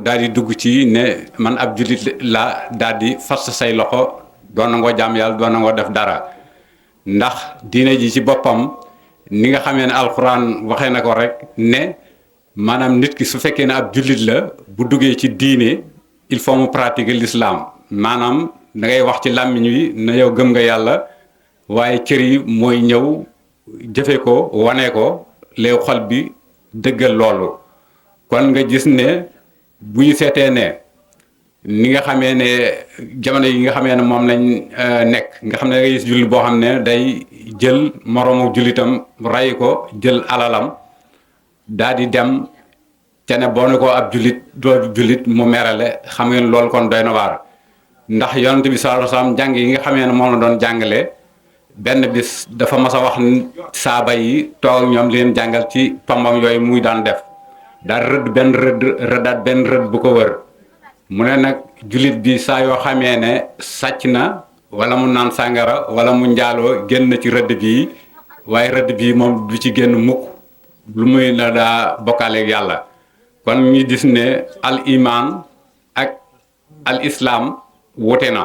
daal di dugg ci ne man ab jullit la daal di fas say loxo doon na ngoo jaam yàlla doon na ngoo def dara ndax diine ji ci boppam ni nga xamee ne alxuraan waxee na ko rek ne maanaam nit ki su fekkee ne ab jullit la bu duggee ci diine il faut mu pratiquer l'islam maanaam da ngay wax ci làmmiñ wi na yow gëm nga yàlla waaye cër yi mooy ñëw jëfe ko wane ko léew xol bi dëggal loolu kon nga gis ne bu ñu seetee ne ni nga xamee ne jamono yi nga xamee ne moom lañ nekk nga xam ne da ngay gis jullit boo xam ne day jël moroomu jullitam ray ko jël alalam daal di dem te ne boo ne ko ab jullit doo jullit mu merale xam ngeen loolu kon doy na waar ndax yonent bi sallallahu alayhi wasallam jàng yi nga xamee ne moom la doon jàngale benn bis dafa mas a wax saaba yi toog ak ñoom leen jàngal ci tombam yooyu muy daan def daal rëdd benn rëddaat benn rëdd bu ko wër mu ne nag jullit bi saa yoo xamee ne sàcc na wala mu naan sàngara wala mu njaaloo génn ci rëdd bii waaye rëdd bii moom du ci génn mukk lu muy la daa bokkaaleeg yàlla kon ñu gis ne al iman ak al islam wute na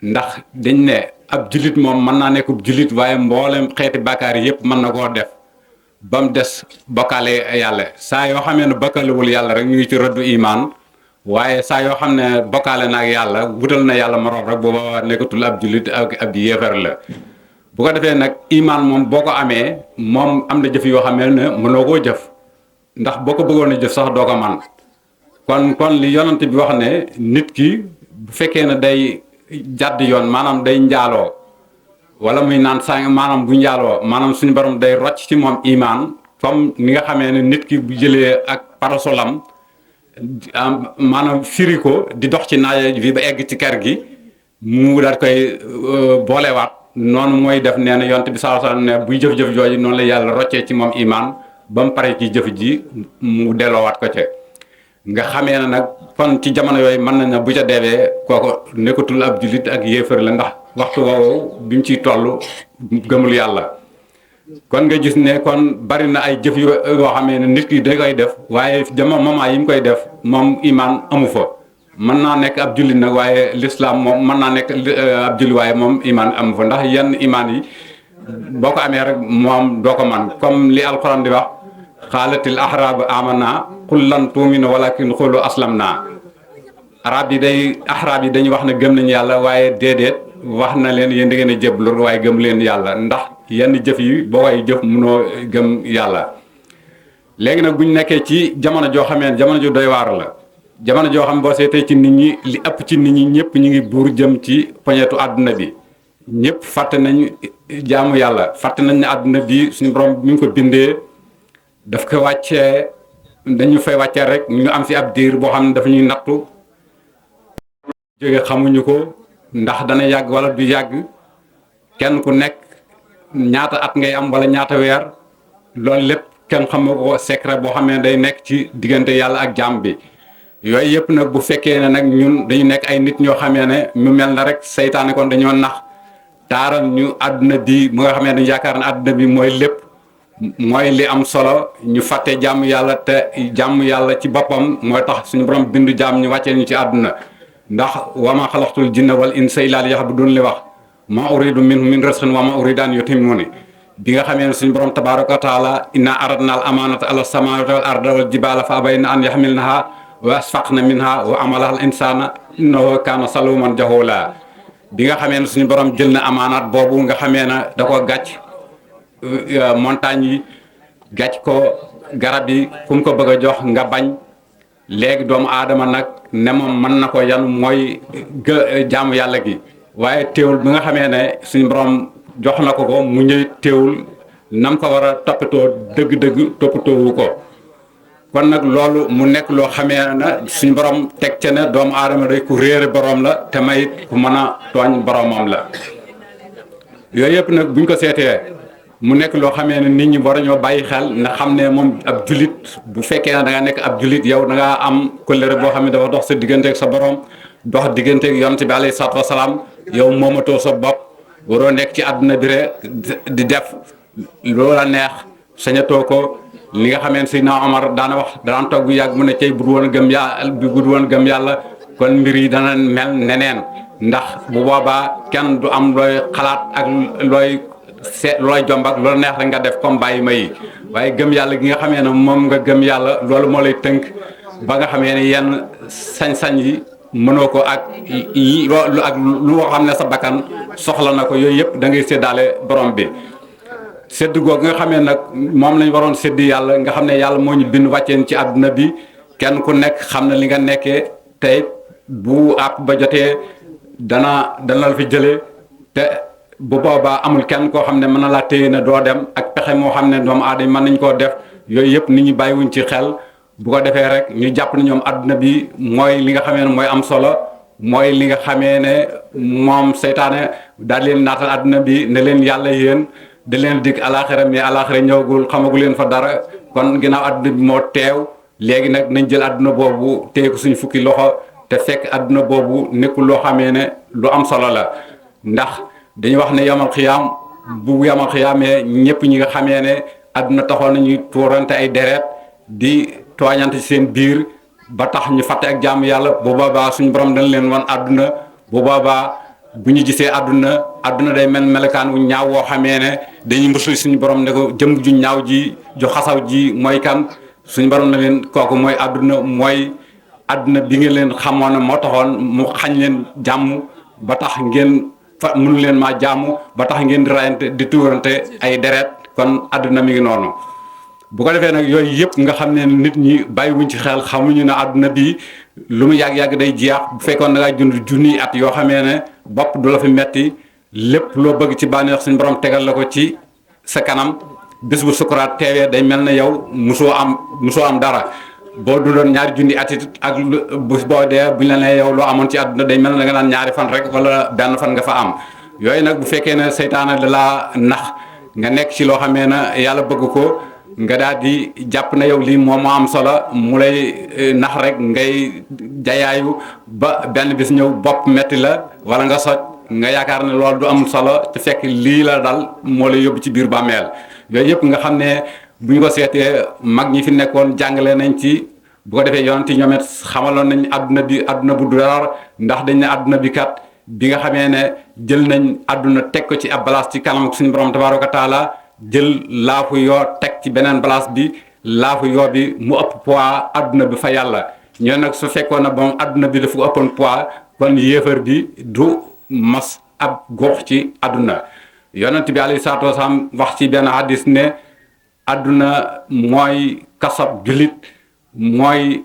ndax dañ ne ab jullit moom mën naa nekk jullit waaye mboolem xeeti bàkkaar yi yëpp mën na koo def ba mu des bokkaale yàlla saa yoo xamee ne bokkaalewul yàlla rek ñu ngi ci rëddu iman waaye saa yoo xam ne bokkaale na ak yàlla wutal na yàlla moroom rek booba nekkatul ab jullit ak ab yéefar la bu ko defee nag iman moom boo ko amee moom am na jëf yoo xam ne mënoo koo jëf ndax boo ko bëggoon a jëf sax doo ko man kon li yonent bi wax ne nit ki bu fekkee ne day jàdd yoon maanaam day njaaloo wala muy naan sang maanaam bu njaaloo maanaam suñu borom day rocc ci moom iman comme ni nga xamee ne nit ki bu jëlee ak parasolam maanaam firi ko di dox ci naaj bi ba egg ci kër gi mu daal koy boolewaat noonu mooy def nee na yonent bi sallallahu alayhi wasallam ne buy jëf-jëf jooju noonu la yàlla roccee ci moom iman ba mu pare ci jëf ji mu delloowaat ko ca nga xamee na nag kon ci jamono yooyu mën nañ na bu ca deewee kooko nekkatul ab jullit ak yéefar la ndax waxtu woowu bi mu ciy toll gëmul yàlla kon nga gis ne kon bari na ay jëf yoo xamee ne nit ki da koy def waaye jamono moment yi mu koy def moom iman amu fa mën naa nekk ab jullit nag waaye l'islam moom mën naa nekk ab jullit waaye moom iman amu fa ndax yenn iman yi boo ko amee rek moom doo ko man comme li alquran di wax xaalatil ahrabu amana qul lan tuuminu walakin xulu aslamna arab yi dañuy wax ne gëm nañu yàlla waaye déedéet wax na leen yéen da ngeen a jébbalu waaye gëm leen yàlla ndax yenn jëf yi boo koy jëf mënoo gëm yàlla léegi nag buñ nekkee ci jamono joo xamee jamono ju doy waar la jamono joo xam boo seetee ci nit ñi li ëpp ci nit ñi ñëpp ñu ngi buur jëm ci poñetu àdduna bi ñëpp fàtte nañ jaamu yàlla fàtte nañ ne àdduna bi suñu borom mi ngi ko bindee daf ko wàccee dañu fay wàccee rek ñu am fi ab diir boo xam ne dafa ñuy nattu jóge xamuñu ko ndax dana yàgg wala du yàgg kenn ku nekk ñaata at ngay am wala ñaata weer loolu lépp kenn xamu ko secret boo xam ne day nekk ci diggante yàlla ak jaam bi yooyu yëpp nag bu fekkee ne nag ñun dañu nekk ay nit ñoo xamee ne mu mel na rek seytaane kon dañoo nax taaral ñu àdduna bi mu nga xamee ne yaakaar na àdduna bi mooy lépp mooy li am solo ñu fàtte jàmm yàlla te jàmm yàlla ci boppam mooy tax suñu borom bindu jàmm ñu wàccee ñu ci àdduna ndax wa ma xalaqtul jinna wal insa illa liya'budun li wax ma uridu minhum min rizqin wa ma uridu an yutimuni bi nga xamee ne suñu borom tabaraka wa taala inna aradna al amanata ala samawati wal arda wal jibala fa abayna an yaxmilnaha wa asfaqna minha wa amalaha al insana innahu kana saluman jahula bi nga xamee ne suñu borom jël na amaanaat boobu nga xamee ne da ko gàcc montagne yi gàcc ko garab yi fu mu ko bëgg a jox nga bañ léegi doomu aadama nag ne moom mën na ko yan mooy jaamu yàlla gi waaye teewul bi nga xamee ne suñu borom jox na ko ko mu ñëw teewul nam ko war a toppatoo dëgg-dëgg toppatoowu ko kon nag loolu mu nekk loo xamee na suñu borom teg ca ne doomu aadama day ku réere borom la te mayit ku mën a tooñ boromam la yooyu yëpp nag buñ ko seetee mu nekk loo xamee ne nit ñi war ñoo bàyyi xel na xam ne moom ab julit bu fekkee ne da nga nekk ab julit yow da ngaa am kóllëre boo xam ne dafa dox sa digganteeg sa borom dox digganteeg yonent bi alayhi salaatu wasalaam yow moomatoo sa bopp waroo nekk ci àdduna bi rek di def loola neex sañatoo ko li nga xamee ne Seydina Omar daana wax daan toog bu yàgg mu ne cay bu woon gëm yàlla bu woon gëm yàlla kon mbir yi dana mel neneen ndax bu boobaa kenn du am looy xalaat ak looy jomb ak loolu neex rek nga def comme bàyyi ma yi waaye gëm yàlla gi nga xamee ne moom nga gëm yàlla loolu moo lay tënk ba nga xamee ne yenn sañ-sañ yi mënoo ko ak loolu ak lu xam ne sa bakkan soxla na ko yooyu yëpp da ngay séddaale borom bi. sédd googu nga xamee nag moom lañ waroon sédd yàlla nga xam ne yàlla moo ñu bind wàcceen ci àdduna bi kenn ku nekk xam na li nga nekkee tey bu àpp ba jotee dana la fi jëlee te bu boobaa amul kenn koo xam ne mën na laa téye ne doo dem ak pexe moo xam ne doomu aadama mën nañ koo def yooyu yëpp nit ñi bàyyiwuñ ci xel bu ko defee rek ñu jàpp ne ñoom àdduna bi mooy li nga xamee ne mooy am solo mooy li nga xamee ne moom seytaane daal leen naatal àdduna bi ne leen yàlla yéen da leen dig alaxira mais alaxira ñëwagul xamagu leen fa dara kon ginnaaw àdduna bi moo teew léegi nag nañ jël àdduna boobu téye ko suñu fukki loxo te fekk àdduna boobu nekkul loo xamee ne lu am solo la ndax dañuy wax ne yamal xiyaam bu yamal xiyaamee ñëpp ñi nga xamee ne àdduna taxoon nañu tuurante ay deret di tooñante ci seen biir ba tax ñu fàtte ak jaamu yàlla bu boobaa suñu borom dañ leen wan àdduna bu boobaa bu ñu gisee àdduna day mel melekaan wu ñaaw woo xamee ne dañuy musul suñu borom ne ko jëm ju ñaaw ji ju xasaw ji mooy kan suñu borom na leen kooku mooy àdduna bi ngeen leen xamoon ne moo taxoon mu xañ leen jàmm ba tax ngeen fa mënu leen maa jàmm ba tax ngeen di rayante di tuurante ay deret kon àdduna mi ngi noonu. bu ko defee nag yooyu yëpp nga xam ne nit ñi bàyyiwuñ ci xel xamuñu ne àdduna bi lu mu yàgg-yàgg day jeex bu fekkoon da ngaa jund junniy at yoo xamee ne bopp du la fi metti lépp loo bëgg ci bànneex suñu borom tegal la ko ci sa kanam bés bu sukuraat teewee day mel ne yow musoo am dara boo dundoon ñaari junni at it ak bés boo dee buñ la nee yow loo amoon ci àdduna day mel ne da nga naan ñaari fan rek wala benn fan nga fa am yooyu nag bu fekkee ne seytaane da laa nax nga nekk ci loo xamee ne yàlla bëgg ko nga daal di jàpp na yow lii moom moo am solo mu lay nax rek ngay jayaayu ba benn bis ñëw bopp metti la wala nga soj nga yaakaar ne loolu du am solo te fekk lii la dal moo lay yóbbu ci biir bàmmeel yooyu yëpp nga xam ne bu ñu ko seetee mag ñi fi nekkoon jàngale nañ ci bu ko defee yonent ñoom it xamaloon nañ àdduna bu dara ndax dañ ne àdduna bi kat bi nga xamee ne jël nañ àdduna teg ko ci ab balaas ci kanam suñu borom tabaaraka wa taala jël laafu yoo teg ci beneen place bi laafu yoo bi mu ëpp poids àdduna bi fa yàlla ñoo nag su fekkoon na moom àdduna bi dafa ëppoon poids kon yéefar bi du mas ab gox ci àdduna yonent bi alayhi salaatu wasalaam wax ci benn hadis ne àdduna mooy kasab jullit mooy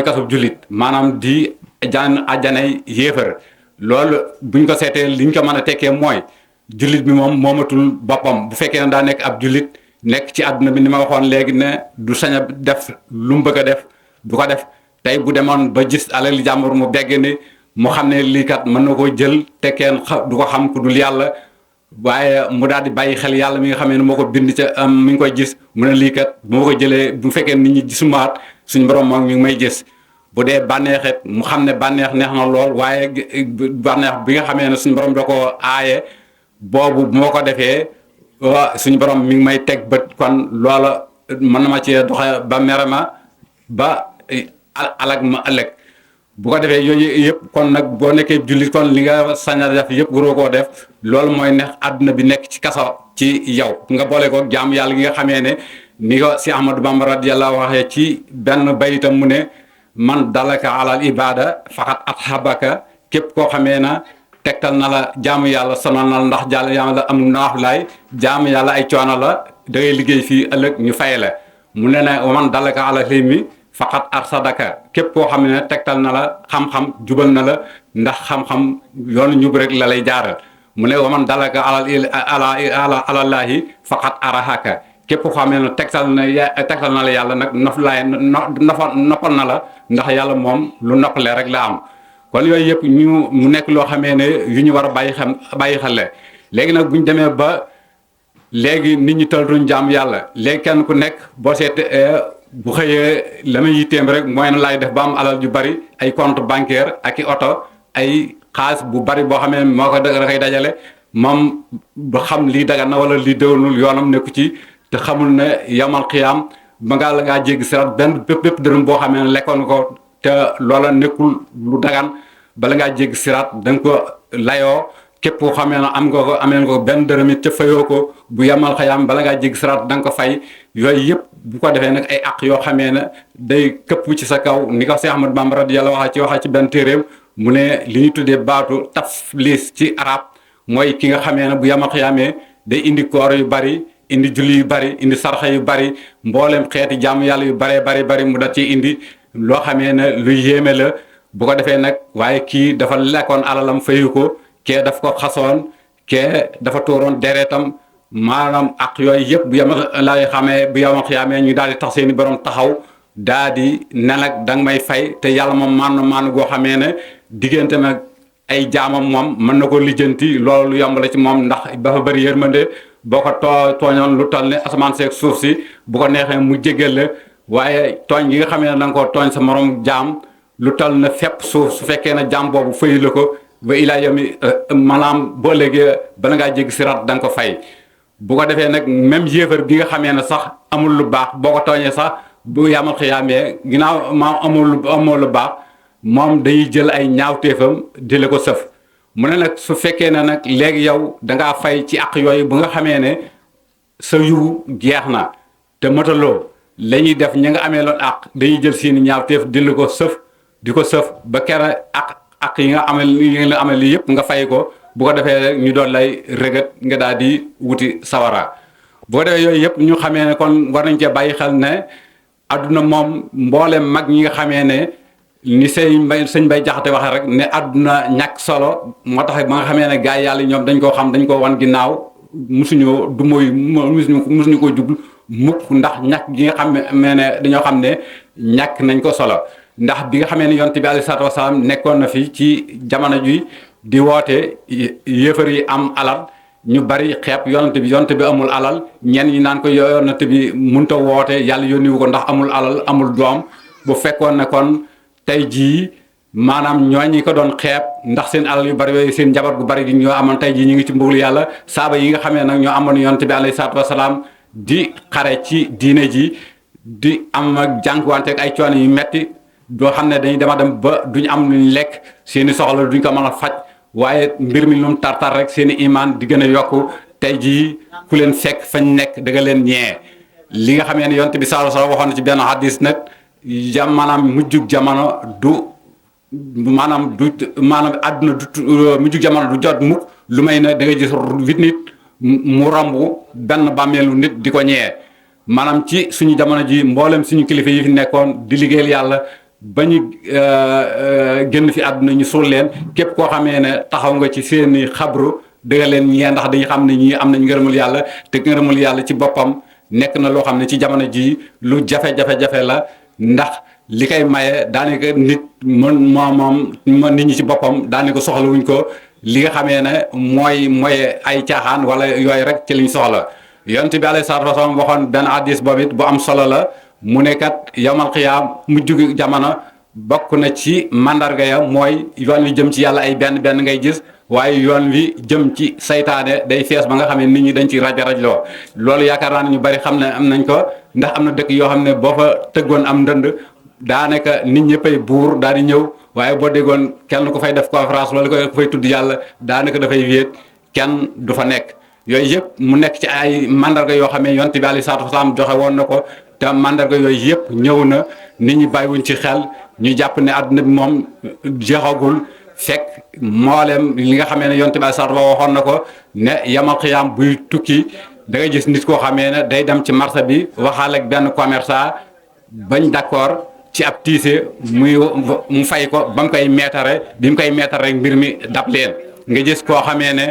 kasab jullit maanaam di àjjanay yéefar loolu buñ ko seetee liñ ko mën a tekkee mooy jullit bi moom moomatul boppam bu fekkee ne daa nekk ab jullit nekk ci àdduna bi ni ma waxoon léegi ne du sañ a def lu mu bëgg a def du ko def tey bu demoon ba gis alal jàmbur mu begg ni mu xam ne lii kat mën na koo jël te kenn du ko xam ku dul yàlla waaye mu daal di bàyyi xel yàlla mi nga xamee ne moo ko bind ca mi ngi koy gis mu ne lii kat bu ma ko jëlee bu fekkee nit ñi gisumaat suñu borom moom mi ngi may gis bu dee bànneexet mu xam ne bànneex neex na lool waaye bànneex bi nga xamee ne suñu borom da ko aaye boobu bu ma ko defee suñu borom mi ngi may teg bët kon loola mën na ma ci doxe ba mere ma ba alag ma ëllëg bu ko defee yooyu yëpp kon nag boo nekkee jullit kon li nga sañ a def yëpp waroo koo def loolu mooy neex àdduna bi nekk ci kaso ci yow nga boole ko jaam yàlla gi nga xamee ne ni ko si Ahmadou Bamba radiyallahu waxee ci benn bayitam mu ne man dalaka alal ibada faqat athabaka képp koo xamee na tegtal na la jaamu yàlla sonal na la ndax jàll yàlla am naax laay jaamu yàlla ay coono la da ngay liggéey fii ëllëg ñu fay la mu ne ne man dalaka ala xilmi faqat arsadaka képp koo xam ne tegtal na la xam-xam jubal na la ndax xam-xam yoonu ñub rek la lay jaaral mu ne waman dalaka alallaahi faqat arahaka képp koo xam ne tegtal na la yàlla nag noppal na la ndax yàlla moom lu noppale rek la am kon yooyu yëpp mu nekk loo xamee ne yu ñu war a bàyyi xel léegi nag bu ñu demee ba léegi nit ñi tëltuñ jaam yàlla léegi kenn ku nekk boo seet bu xëyee la may yitteem rek mooy na laay def ba am alal ju bari ay compte bancaire ak i oto ay xaalis bu bari boo xamee moo ko da koy dajale moom ba xam lii dagan na wala lii déwénul yoonam nekku ci te xamul ne yamal xiyaam ba ngaa la ngaa jéggi sirat benn bépp dërëm boo xamee ne lekkoon ko te loola nekkul lu dagan bala ngaa jéggi sirat da nga ko layoo képp koo xamee ne am nga ko amee ko benn dërëm it ca fayoo ko bu yamal xiyaam bala ngaa jéggi sirat da nga ko fay yooyu yëpp bu ko defee nag ay àq yoo xamee ne day këpp ci sa kaw ni ko Seex Ahmadu Bamba radiyallaahu waxee ci benn téeréem mu ne li ñu tuddee baatu tafliis ci arab mooy ki nga xamee ne bu yamal xiyaamee day indi koor yu bari indi julli yu bari indi sarxa yu bari mboolem xeeti jaamu yàlla yu baree bari mu da ci indi loo xamee ne lu yéeme la bu ko defee nag waaye kii dafa lekkoon alalam fayu ko kee daf ko xasoon kee dafa tuuroon deretam maanaam ak yooyu yëpp bu yamal lay xamee bu yamal xiyaamee ñu daal di tax seeni borom taxaw daa di ne nag da nga may fay te yàlla moom maanu goo xamee ne diggante nag ay jaamam moom mën na ko lijjanti loolu yomb la ci moom ndax dafa bëri yërmande boo ko tooñoon lu toll ne asamaan seeg suuf si bu ko neexee mu jégal la waaye tooñ gi nga xamee ne da nga koo tooñ sa morom jaam lu toll ne fépp suuf su fekkee ne jaam boobu fayu la ko ba ilaa yomi maanaam boo léegi bala ngaa jéggi sirat da nga ko fay bu ko defee nag même yéefar bi nga xamee ne sax amul lu baax boo ko tooñee sax bu yamal xiyaamee ginnaaw ma amul lu baax moom dañuy jël ay ñaawteefam di la ko sëf mu ne nag su fekkee ne nag léegi yow dangaa fay ci àq yooyu bu nga xamee ne sa yu jeex na te mataloo la ñuy def ñi nga amee loon àq dañuy jël seeni ñaawteef di la ko sëf di ko sëf ba kera àq yi nga amee lii yëpp nga fay ko bu ko defee rek ñu doon lay rëgët nga daal di wuti sawara bu ko defee yooyu yëpp ñu xamee ne kon war nañ cee bàyyi xel ne adduna moom mboolem mag ñi nga xamee ne ni sëñ bay jaxate waxee rek ne adduna ñàkk solo moo tax ba nga xamee ne gars yi yàlla ñoom dañ koo xam dañ koo wan ginnaaw musuñoo du mooy musuñu ko jublu mukk ndax ñàkk gi nga xam ne dañoo xam ne ñàkk nañ ko solo ndax bi nga xamee ne yonent bi alayhi salaatu wasalaam nekkoon na fi ci jamono ji di woote yéefar yi am alal ñu bari xeeb yonent bi amul alal ñenn ñi naan ko yonent bi mënut a woote yàlla yónniwu ko ndax amul alal amul doom bu fekkoon ne kon tey jii maanaam ñooñi ko doon xeeb ndax seen alal yu bari yooyu seen njaboot gu bari gi ñoo amoon tey jii ñu ngi ci mbugal yàlla saaba yi nga xamee nag ñoo amoon yonent bi alayhi salaatu wasalaam di xare ci diine ji di am ak jànkuwante ak ay coono yu metti doo xam ne dañuy dem ba duñ am luñ lekk seeni soxla duñ ko mën a faj waaye mbir mi lu mu tartar rek seeni imaan di gën a yokku tey jii ku leen fekk fañ nekk da nga leen ñee li nga xamee ne yonent bi sallallahu alayhi wasallam waxoon na ci benn hadis nag maanaam mujjug jamono du maanaam àdduna du mujjug jamono du jot mukk lu may ne da nga gis wit nit mu romb benn bàmmeelu nit di ko ñee maanaam ci suñu jamono ji mboolem suñu kilifa yi fi nekkoon di liggéeyal yàlla ba ñu génn fi àdduna ñu suul leen képp koo xamee ne taxaw nga ci seeni xabru dëgga leen ñee ndax dañu xam ne ñii am nañ ngërëmul yàlla te ngërëmul yàlla ci boppam nekk na loo xam ne ci jamono ji lu jafe-jafe la ndax li koy maye daanaka nit moom nit ñi ci boppam daanaka soxla wuñ ko li nga xamee ne mooy ay caaxaan wala yooyu rek ci liñ soxla yonent bi alayhi salaatu wasalaam waxoon benn hadiis boobu it bu am solo la mu ne kat yawmal qiyaam mujj jamono bokk na ci mandarga ya mooy yoon wi jëm ci yàlla ay benn ngay gis waaye yoon wi jëm ci saytaane day fees ba nga xam ne nit ñi dañ ci raj-rajloo loolu yaakaar naa ne ñu bari xam ne am nañ ko ndax am na dëkk yoo xam ne boo fa tëggoon am ndënd daanaka nit ñëppay buur daal di ñëw waaye boo déggoon kenn ku fay def conférence wala ku fay tudd yàlla daanaka dafay wéet kenn du fa nekk yooyu yëpp mu nekk ci ay mandarga yoo xam ne yonent bi alayhi salaatu wasalaam joxe woon na ko te mandarga yooyu yëpp ñëw na nit ñi bàyyiwuñ ci xel ñu jàpp ne àdduna bi moom jeexagul fekk mboolem li nga xamee ne yonent bi alayhi salaatu wasalaam waxoon na ko ne yamal xiyaam buy tukki da ngay gis nit koo xamee ne day dem ci marché bi waxaale ak benn commerçant bañ d'accord ci ab tiise mu fay ko ba mu koy meetare bi mu koy meetare rek mbir mi dab leen nga gis koo xamee ne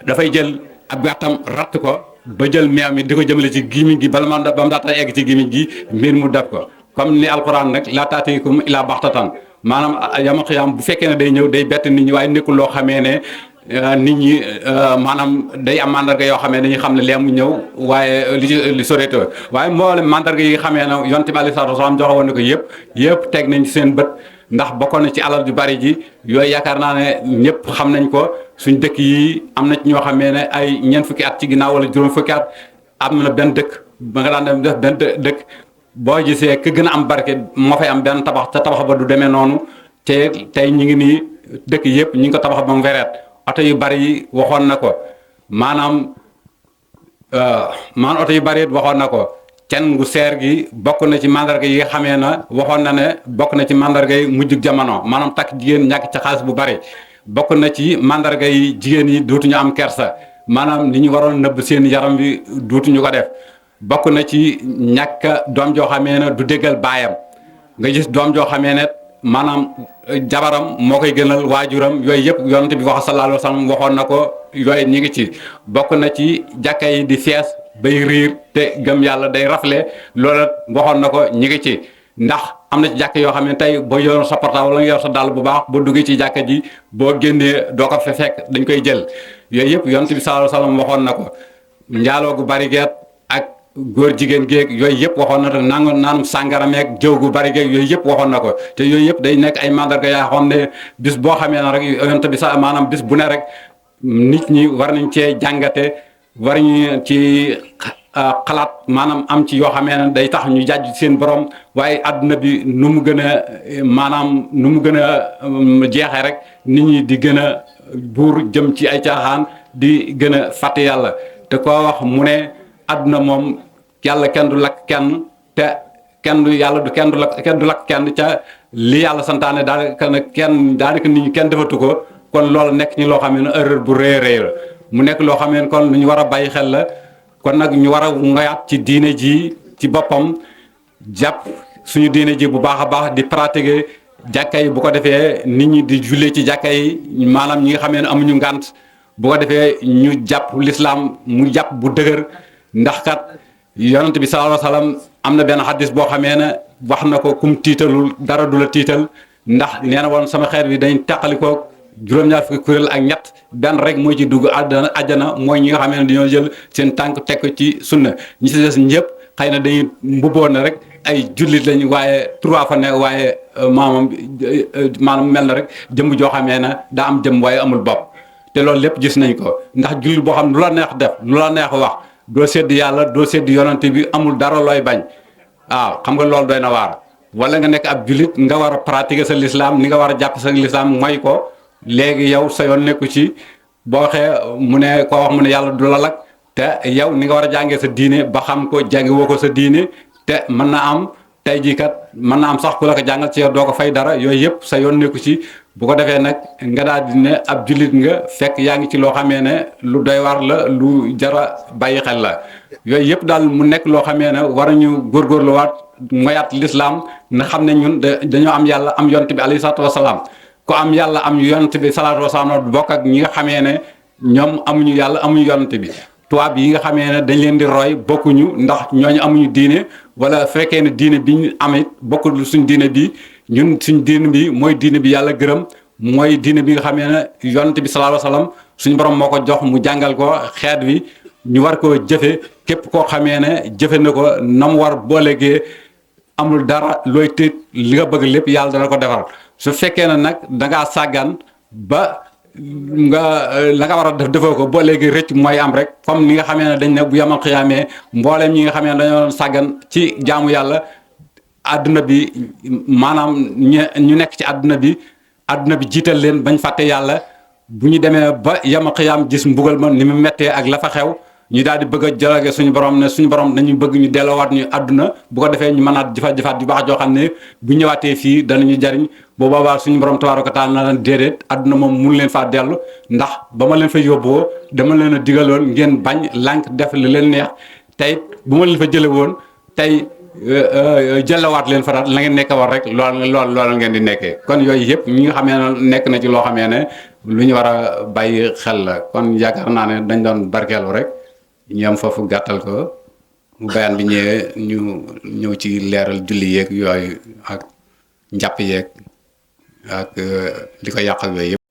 dafay jël ab gàttam ratt ko ba jël meew mi di ko jëmale ci gémmiñ gi ba mu daata egg ci gémmiñ gi mbir mu dab ko comme ni alquran nag laa taatiikum illaa baxtatan maanaam yamal xiyaam bu fekkee ne day ñëw day bett nit ñi waaye nekkul loo xamee ne nit ñi maanaam day am mandarga yoo xamee dañuy xam ne lee mu ñëw waaye li soreetoo waaye mboolem mandarga yi nga xamee ne yonent bi alayhi salaatu wasalaam joxe woon na ko yëpp teg nañ ci seen bët ndax bokkoon na ci alal ju bari ji yooyu yaakaar naa ne ñëpp xam nañ ko suñ dëkk yi am na ci ñoo xamee ne ay ñeent fukki at ci ginnaaw wala juróom fukki at am na benn dëkk ba nga daan def benn dëkk boo gisee ka gën a am barke moo fay am benn tabax te tabax ba du demee noonu te tey ñu ngi nii dëkk yëpp ñu ngi ko tabax ba mu wereet oto yu bari yi waxoon na ko maanaam oto yu bari waxoon na ko cen gu seer gi bokk na ci mandarga yi nga xamee na waxoon na ne bokk na ci mandarga yi mujjug jamono maanaam takk jigéen ñàkk ci xaalis bu bari bokk na ci mandarga yi jigéen yi dootuñu am kersa maanaam li ñu waroon nëbb seen yaram bi dootuñu ko def bokk na ci ñàkk doom joo xamee ne du déggal baayam nga gis doom joo xamee ne maanaam jabaram moo koy gënal waajuram yooyu yëpp yonent bi wax sallallahu alayhi wa sallam waxoon na ko yooyu ñi ngi ci bokk na ci jàkka yi di fees bay riir te gëm yàlla day rafle loola waxoon na ko ñi ngi ci ndax am na ci jàkka yoo xam ne tey boo yor sa portable wala nga yor sa dàll bu baax boo duggee ci jàkka ji boo génnee doo ko fa fekk dañ koy jël yooyu yëpp yonent bi sallallahu alayhi wa sallam waxoon na ko njaaloo gu bari geet ak góor jigéen géeg yooyu yëpp waxoon na te naanum sàngara meeg jëw gu bari géeg yooyu yëpp waxoon na ko te yooyu yëpp day nekk ay mandarga yaa xam ne bis boo xamee ne rek yonent bi sax maanaam bis bu ne rek nit ñi war nañ cee jàngate war ñu ci xalaat maanaam am ci yoo xamee ne day tax ñu jàjj seen borom waaye àdduna bi nu mu gën a maanaam nu mu gën a jeexee rek nit ñi di gën a buur jëm ci ay caaxaan di gën a fàtte yàlla te koo wax mu ne àdduna moom yàlla kenn du lakk kenn te kenn du yàlla du kenn du lakk kenn ca li yàlla santaane daanaka nit ñi kenn defatu ko kon loolu nekk ñi loo xam ne erreur bu rëy a rëy la mu nekk loo xam ne kon lu ñu war a bàyyi xel la kon nag ñu war a ngoyaat ci diine ji ci boppam jàpp suñu diine ji bu baax a baax di pratiquer jàkka yi bu ko defee nit ñi di jullee ci jàkka yi maanaam ñi nga xam ne amuñu ngànt bu ko defee ñu jàpp lislaam mu jàpp bu dëgër ndax kat yonent bi sallallahu alayhi wa sallam am na benn xaddis boo xamee ne wax na ko kum tiitalul dara du la tiital ndax nee na woon sama xeet bi dañ teqalikoo juróom-ñaar fukki kuréel ak ñett benn rek mooy ci dugg àjjana mooy ñi nga xam ne dañoo jël seen tànk teg ko ci sunna ñi si des ñëpp xëy na dañuy mbubboo na rek ay jullit lañ waaye trois fa ne waaye maanaam mel na rek jëmm joo xamee ne daa am jëmm waaye amul bopp te loolu lépp gis nañ ko ndax jullit boo xam ne lu la neex def lu la neex wax doo sédd yàlla doo sédd yonante bi amul dara looy bañ waaw xam nga loolu doy na waar wala nga nekk ab jullit nga war a pratiquer sa lislaam ni nga war a jàpp sa lislaam mooy ko léegi yow sa yoon nekku ci boo waxee mu ne koo wax mu ne yàlla du la lak te yow ni nga war a jàngee sa diine ba xam ko jàngi woo ko sa diine te mën na am tey jii kat mën na am sax ku la ko jàngal ci yow doo ko fay dara yooyu yëpp sa yoon nekku ci bu ko defee nag nga daal di ne ab jullit nga fekk yaa ngi ci loo xamee ne lu doy war la lu jara bàyyi xel la yooyu yëpp daal mu nekk loo xamee ne war nañu góorgóorluwaat moyaat lislaam na xam ne ñun dañoo am yàlla am yonent bi alayhi salaatu wasalaam ko am yàlla am yonent bi salaatu wasalaam bokk ak ñi nga xamee ne ñoom amuñu yàlla amuñu yonent bi tubaab yi nga xamee ne dañ leen di roy bokkuñu ndax ñooñu amuñu diine wala fekkee ne diine bi ñu amit bokkul suñ diine bi ñun suñ diine bi mooy diine bi yàlla gërëm mooy diine bi nga xamee ne yonent bi salaatu wasalaam suñu borom moo ko jox mu jàngal ko xeet wi ñu war koo jëfe képp koo xamee ne jëfe na ko na mu war boo léegee amul dara looy tiit li nga bëgg lépp yàlla dana ko defar su fekkee ne nag dangaa sàggan ba nga la nga war a def defoo ko boo léegi rëcc mooy am rek comme ni nga xamee ne dañ ne bu yamal xiyaamee mbooleem ñi nga xamee ne dañoo sàggan ci jaamu yàlla àdduna bi maanaam ñu nekk ci àdduna bi jiital leen bañ fàtte yàlla bu ñu demee ba yamal xiyaam gis mbugal ma ni mu mettee ak la fa xew ñu daal di bëgg a jëlage suñu borom ne suñu borom dañu bëgg ñu delloowaat ñu àdduna bu ko defee ñu mënaat jëfaat yu baax joo xam ne bu ñëwaatee fii danañu jariñ boo boobaa suñu borom tabaaraka taala na leen déedéet àdduna moom mun leen faa dellu ndax ba ma leen fa yóbboo dama leen a digaloon ngeen bañ lànk def li leen neex tey bu ma leen fa jële woon tey jëlawaat leen fa la ngeen nekk war rek lool ngeen di nekkee kon yooyu yëpp ñi nga xamee ne nekk na ci loo xamee ne lu ñu war a bàyyi xel la kon yaakaar naa ne dañ doon barkeelu rek ñu am foofu gàttal ko bayaan bi ñëwee ñu ñëw ci leeral julli yeeg yooyu ak njàpp yeeg ak li ko yàq ak yooyu yëpp.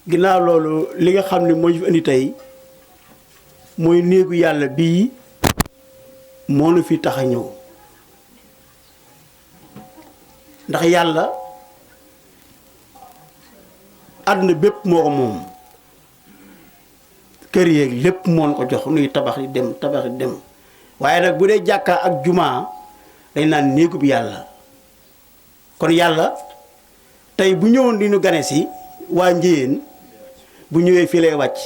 ginnaaw loolu li nga xam ne moo ñu fi indi tey mooy néegu yàlla bii moo nu fi tax a ñëw ndax yàlla àdduna bépp moo ko moom kër yeeg lépp moon ko jox nuy tabax di dem waaye nag bu dee jàkka ak jumaa dañ naan néegub yàlla. kon yàlla tey bu ñëwoon di ñu gane si waa Njéyeen bu ñëwee fii lay wàcc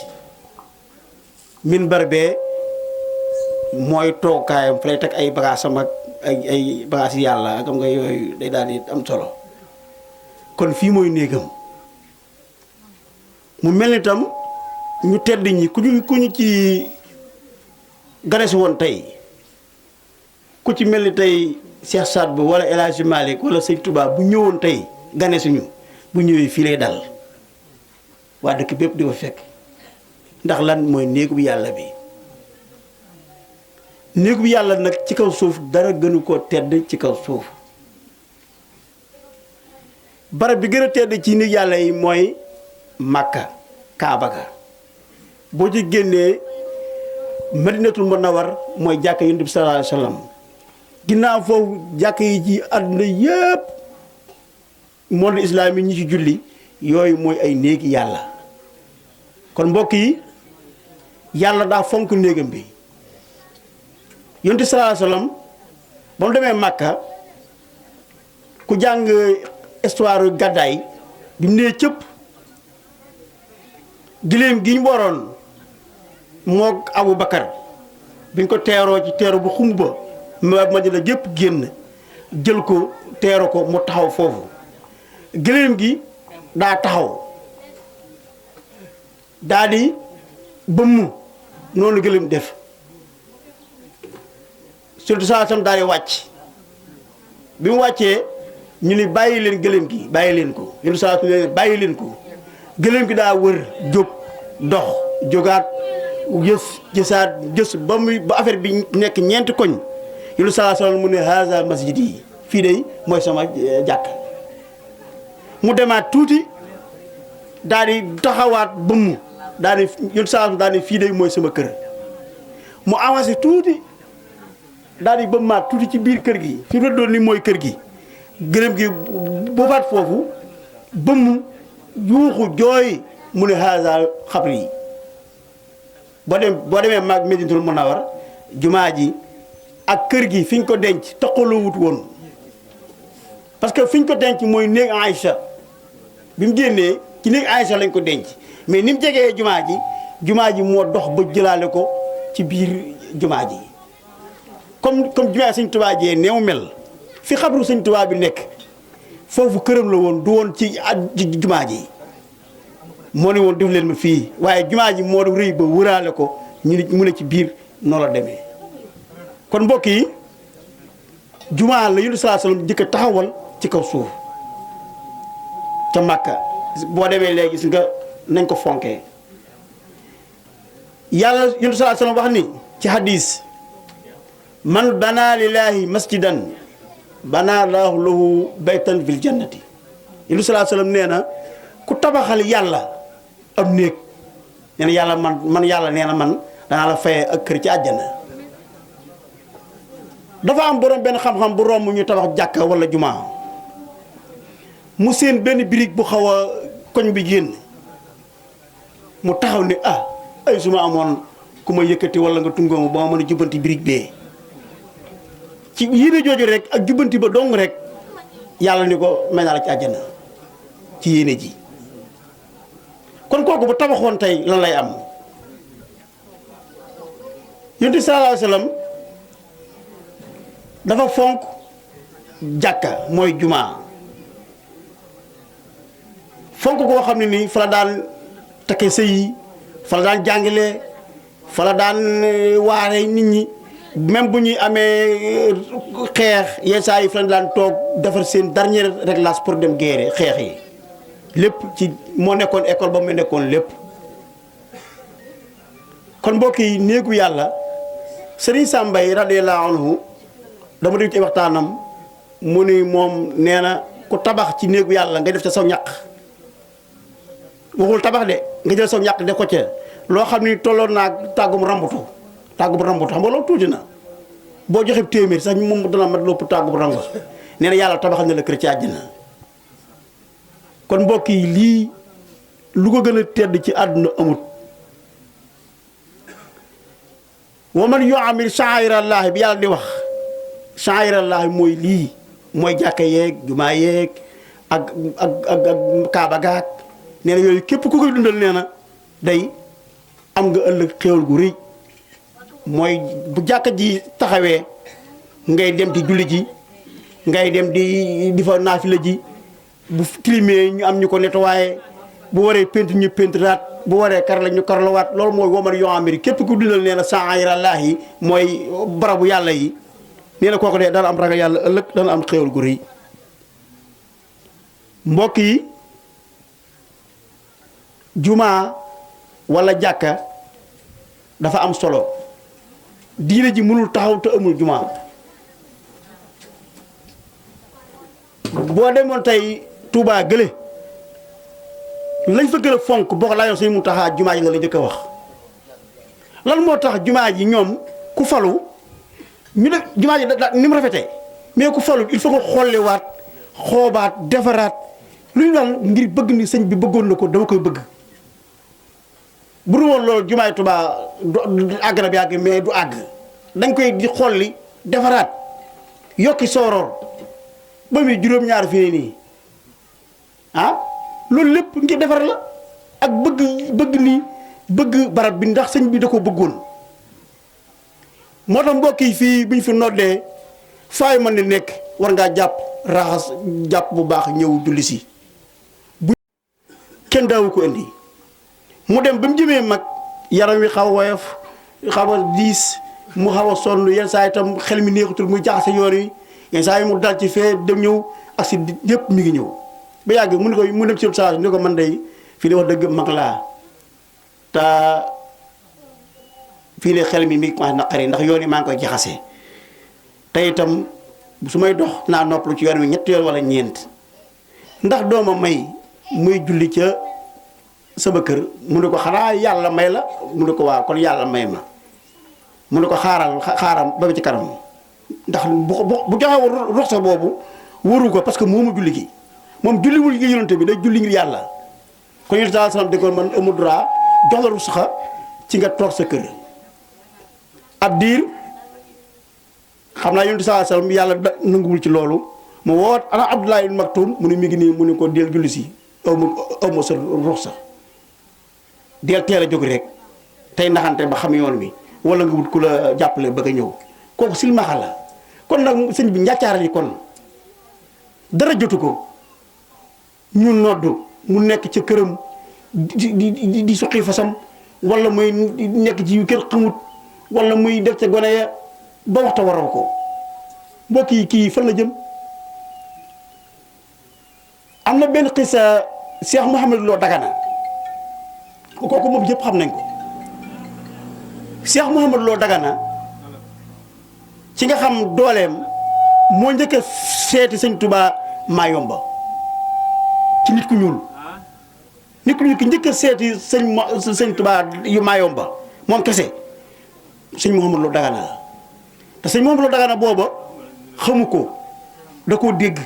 minbar bee mooy toogaayam fa lay teg ay bagaasam ak ay bagaas yàlla ak am nga yooyu day daal di am solo kon fii mooy néegam mu mel ni tam ñu tedd ñi ku ñu ci gane si woon tey ku ci mel ni tey Cheikh Saad Bou wala El Hadji Malick wala Sëñ Touba bu ñëwoon tey gane suñu bu ñëwee fii lay dal waa dëkk bépp di ko fekk ndax lan mooy néegu bi yàlla bi néegu bi yàlla nag ci kaw suuf dara gënu koo tedd ci kaw suuf barab bi gën a tedd ci néeg yàlla yi mooy Makka Kaaba ga boo ci génnee Madinatul Munawwar mooy jàkka Yonent bi sallallahu alayhi wa sallam ginnaaw foofu jàkk yi ci àdduna yëpp monde islaam yi ñi ci julli yooyu mooy ay néegi yàlla kon mbokk yi yàlla daa fonk néegam bi Yonent sallallahu alayhi wasallam ba mu demee Màkka ku jàng histoire gàddaay bi mu nee cëpp giléem gi ñu waroon moog Abu Bakar biñ ko teeroo ci teeru bu xumb ba Madina gépp génn jël ko teeru ko mu taxaw foofu gëléem gi daa taxaw daa di bëmm noonu gëléem def surtout saa sam daal di wàcc bi mu wàccee ñu ni bàyyi leen gëléem gi bàyyi leen ko yéen saa bàyyi leen ko gëléem gi daa wër jóg dox jógaat gës ba affaire bi nekk ñeenti koñ yéen saa mu ne haza masjid yi fii de mooy sama jàkk mu demaat tuuti daal di taxawaat bëmm daal di yéen saa daal di fii de mooy sama kër mu avancé tuuti daal di bëmmaat tuuti ci biir kër gi fi mu doon ni mooy kër gi gëlëm gi boobaat foofu bëmm yuuxu jooy mu ne haza xabri yi boo demee maag Medinatul Munawwar jumaa ji ak kër gi fi ñu ko denc toqaloo wut woon parce que fi ñu ko denc mooy néeg Aïcha bi mu génnee ci néeg Aïcha lañ ko denc mais ni mu jegee jumaa ji moo dox ba jëlaale ko ci biir jumaa ji comme jumaa Sëñ Tuubaa jee neew mel fi xabru Sëñ Tuubaa bi nekk foofu këram la woon du woon ci jumaa ji moo ne woon def leen ma fii waaye jumaa ji moo rëy ba wëraale ko ñu ne mu ne ci biir noonu la demee kon mbokk yi jumaa la Yonent sallallahu alayhi wasallam jëkk a taxawal ci kaw suuf ca Makka boo demee léegi gis nga nañ ko fonkee yàlla Yonent sallallahu alayhi wasallam wax ni ci hadis man bana lillahi masjidan bana laahu lahu baytan fil jannati Yonent sallallahu alayhi wasallam nee na ku tabaxal yàlla am néeg nee na yàlla man yàlla nee na man danaa la fayee ak kër ci àjjana dafa am borom benn xam-xam bu romb ñu tabax jàkka wala jumaa mu seen benn birig bu xaw a koñ bi génn mu taxaw ni ay su ma amoon ku ma yëkkati wala nga tungóomu ba ma mën a jubbanti birig bee ci yéene jooju rek ak jubbanti ba dong rek yàlla ni ko may naa la ci àjjana ci yéene ji kon kooku bu tabaxoon tey lan lay am Yonent sallallahu alayhi wasallam dafa fonk jàkka mooy jumaa fonk koo xam ne nii fa la daan takke sëy yi fa la daan jàngale fa la daan waare nit ñi même bu ñuy amee xeex yenn saa yi fa la daan toog defar seen dernier réglage pour dem guerre xeex yi lépp ci moo nekkoon école ba mu nekkoon lépp kon mbokk yi néegu yàlla Serigne Sam Mbaye radiyallahu anhu dama dégg ci waxtaanam mu ni moom nee na ku tabax ci néegu yàlla nga def ca saw ñaq waxul tabax de nga jël saw ñaq def ko ca loo xam ni tolloon naa tàggum rambutu xam nga loolu tuuti na boo joxe téeméer sax moom dana mat lopp tàggum rambutu nee na yàlla tabaxal na la kër ci àjjana kon mbokk yi lii lu ko gën a tedd ci àdduna amut wa man yu'ammir sha'airallaahi bi yàlla di wax sha'airallaahi mooy lii mooy jàkka yeeg jumaa yeeg ak kaaba gaak nee na yooyu képp ku koy dundal nee na day am nga ëllëg xéewal gu rëy mooy bu jàkka ji taxawee ngay dem di julli ji ngay dem di fa naafila ji bu tilimee ñu am ñu ko nettoyé bu waree peinture ñu peinturaat bu waree kar la ñu karlawaat loolu mooy waman yoo amiri képp ku dundal nee na sha'airallaahi mooy barabu yàlla yi nee na kooku de dana am ragal yàlla ëllëg dana am xéewal gu rëy mbokk yi jumaa wala jàkka dafa am solo diine ji mënul taxaw te amul jumaa boo demoon tey Touba gële lañ fa gën a fonk boo ko laajoon suñu Muntaxa jumaa ji nga la njëkk a wax lan moo tax jumaa ji ñoom ku falu ñu ne jumaa ji ni mu rafetee mais ku falu il faut nga xolliwaat xoobaat defaraat lu ñu daan ngir bëgg ni sëñ bi bëggoon na ko dama koy bëgg bu dul woon loolu jumaay Touba du àgg na bi àgg mais du àgg dañ koy di xolli defaraat yokki sooroor ba muy juróom-ñaar fii nii ah loolu lépp ngir defar la ak bëgg barab bi ndax sëñ bi da ko bëggoon moo tax mbokk yi fii bu ñu fi noddee faay mën di nekk war ngaa jàpp raxas jàpp bu baax ñëw julli si bu kenn daawu ko indi mu dem ba mu jëmee mag yaram wi xaw a woyof xaw a diis mu xaw a sonn yenn saa itam xel mi neexutul muy jaxase yoon yi yenn saa yi mu dal ci fee dem ñëw ak si yëpp mi ngi ñëw ba yàgg mu ne ko mu dem ci saa ni ko man day fii de wax dëgg mag laa te fii de xel mi ngi commencé naqari ndax yoon yi maa ngi koy jaxase te itam su may dox naa noppalu ci yoon wi ñetti yoon wala ñeent ndax dooma may muy julli ca sama kër mu ne ko xanaa yàlla may la mu ne ko waaw kon yàlla may ma mu ne ko xaaral ba ci kanam ndax bu joxe ruxsa boobu waru ko parce que moomu julli gi moom julliwul gi yonante bi day julli ngir yàlla kon yonent sallallahu alayhi wasallam déggoon man amul droit jox la ruxsa ci nga toog sa kër ab diir xam naa yonent sallallahu alayhi wasallam yàlla nanguwul ci loolu mu woot ana Abdullah ibn Maktum mu ne mi ngi nii mu ne ko del julli si aw ma sa ruxsa del teel a jóg rek tey naxante ba xam yoon bi wala nga wut ku la jàppale bëgg a ñëw kooku silmaxa la kon nag sëñ bi njàccaara yi kon dara jotu ko ñu noddu mu nekk ca këram di suqi fasam wala muy nekk ci yu kenn xamut wala muy def ca gone ya ba waxta waroo ko mbokk yi kii fan la jëm am na benn xisa Cheikh Mouhamed Lo Dagana kooku moom yëpp xam nañ ko Cheikh Mouhamed Lo Dagana ci nga xam dooleem moo njëkk a seeti sëñ Touba Mayomba ci nit ku ñuul ki njëkk a seeti sëñ Touba yu Mayomba moom kese sëñ Mouhamed Lo Dagana la te sëñ Mouhamed Lo Dagana booba xamu ko da koo dégg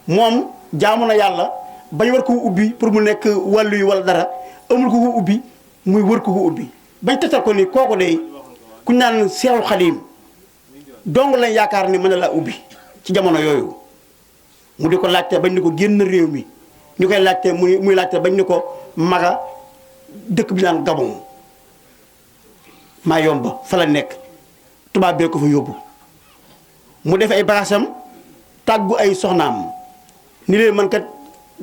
moom jaamu na yàlla bañ war ko ubbi pour mu nekk wàllu yi wala dara amul ko ko ubbi muy wër ko ko ubbi bañ tetal ko ni kooku de ku naan Seexul Xadiim dong lañ yaakaar ni mën na laa ubbi ci jamono yooyu mu di ko laajte bañ ni ko génn réew mi ñu koy laajte muy laajte bañ ni ko maga dëkk bi naan Gabon Mayomba fa la nekk tubaab bee ko fa yóbbu mu def ay bagaasam tàggu ay soxnaam ni leen man kat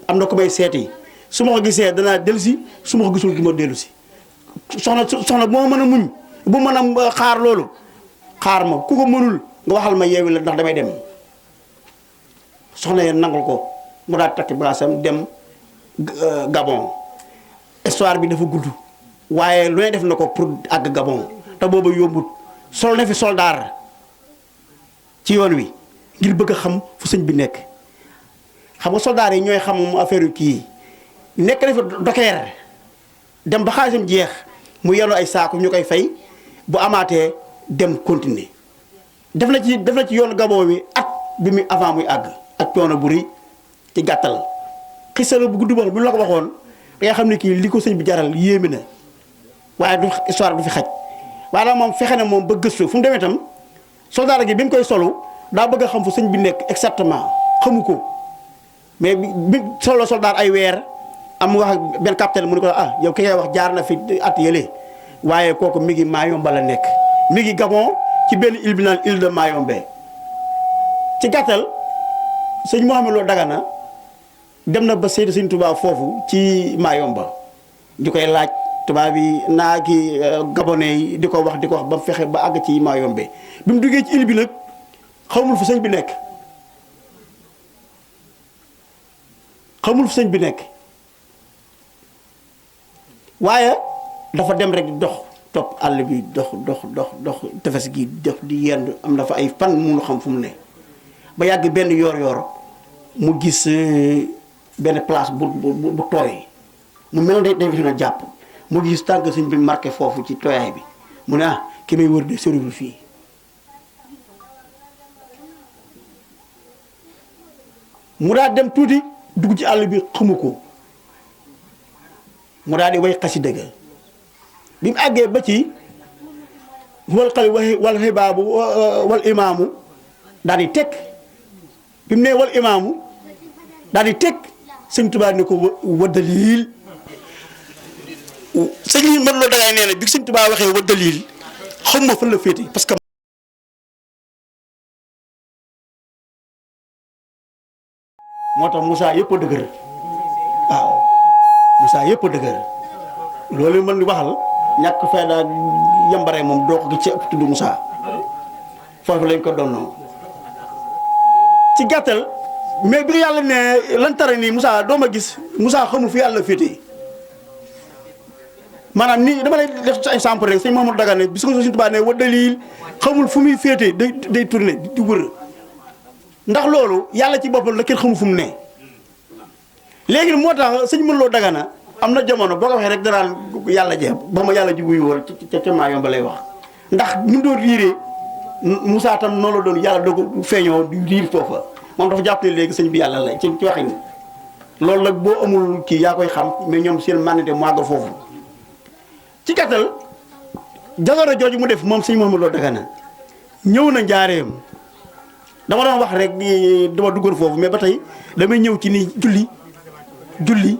am na ko may seeti su ma ko gisee danaa dellusi su ma ko gisul du ma dellusi soxna bu ma mën a muñ bu mën a xaar loolu xaar ma ku ko mënul nga waxal ma yeewi la ndax damay dem soxna yeen nangul ko mu daal takki bagaasam dem Gabon histoire bi dafa gudd waaye lu ne def na ko pour àgg Gabon te booba yombut sol na fi soldaar ci yoon wi ngir bëgg a xam fu sëñ bi nekk xam nga soldaar yi ñooy xam affaire yu kii nekk na fi dokeer dem ba xaalisam jeex mu yenu ay saako ñu koy fay bu amaatee dem continuer def na ci yoonu Gabon wi at bi muy avant muy àgg ak coono bu rëy ci gàttal xisala bu gudd boo bu ñu la ko waxoon da nga xam ne kii li ko sëñ bi jaral yéeme na waaye du histoire du fi xaj waaye daal moom fexe na moom ba gëstu fu mu demee itam soldat gi bi mu koy solu daa bëgg a xam fu sëñ bi nekk exactement xamu ko mais bi solo soldat ay weer am wax ak benn capitaine mu ne ko yow ki ngay wax jaar na fi at yële waaye kooku mi ngi Mayomba la nekk mi ngi Gabon ci benn île bi naan île de Mayombe. ci gàttal sëñ Mouhamed Lo Dagana dem na ba seeti sëñ Touba foofu ci Mayomba di koy laaj tubaab yi naa ki gabonais yi di ko wax ba mu fexe ba àgg ci Mayombe bi mu duggee ci île bi nag xamul fu sëñ bi nekk waaye dafa dem rek di dox topp àll bi dox tefes gi dox di yendu am na fa ay fan munu xam fu mu ne ba yàgg benn yoor mu gis benn place bu tooy mu mel ne dañ fi na jàpp mu gis tànk sëñ bi marqué foofu ci tooyaay bi mu ne ki may wër de soriwul fii mu daal dem tuuti dugg ci àll bi xamu ko mu daal di way xasida ga bi mu àggee ba ci wal xali wal xibaabu wal imaamu daal di teg bi mu nee wal imaamu daal di teg sëñ Tuubaa ne ko wa dalil sëñ Mouhamed Lo Dagana nee na bi sëñ Tuubaa waxee wa dalil xam ma fan la féete parce que moo tax Moussa yëpp a dëgër waaw Moussa yëpp a dëgër loolu mën di waxal ñàkk fayda yambare moom doo ko gis ci ëpp tudd Moussa foofu lañ ko donnoo ci gàttal mais bi yàlla ne lan tare nii Moussa doo ma gis Moussa xamul fi yàlla féete maanaam nii dama lay def ci exemple rek sëñ Mouhamed Dagana bis ko Sëñ Tuubaa ne wa dalil xamul fu muy féete day tourné di wër ndax loolu yàlla ci boppam la kenn xamul fu mu ne léegi moo tax sëñ Mouhamed Lo Dagana am na jamono boo ko waxee rek danaan yàlla jeex ba ma yàlla ji wuyu woon ca Mayomba lay wax ndax ñu doon riiree Moussa tam noonu la doon yàlla doog feeñoo di riir foofa moom dafa jàpp ne léegi sëñ bi yàlla la ci waxin loolu nag boo amul kii yaa koy xam mais ñoom seen mànnite mu àgg foofu ci gàttal jagoro jooju mu def moom sëñ Mouhamed Lo Dagana ñëw na njaareem dama doon wax rek dama duggoon foofu mais ba tey damay ñëw ci ni julli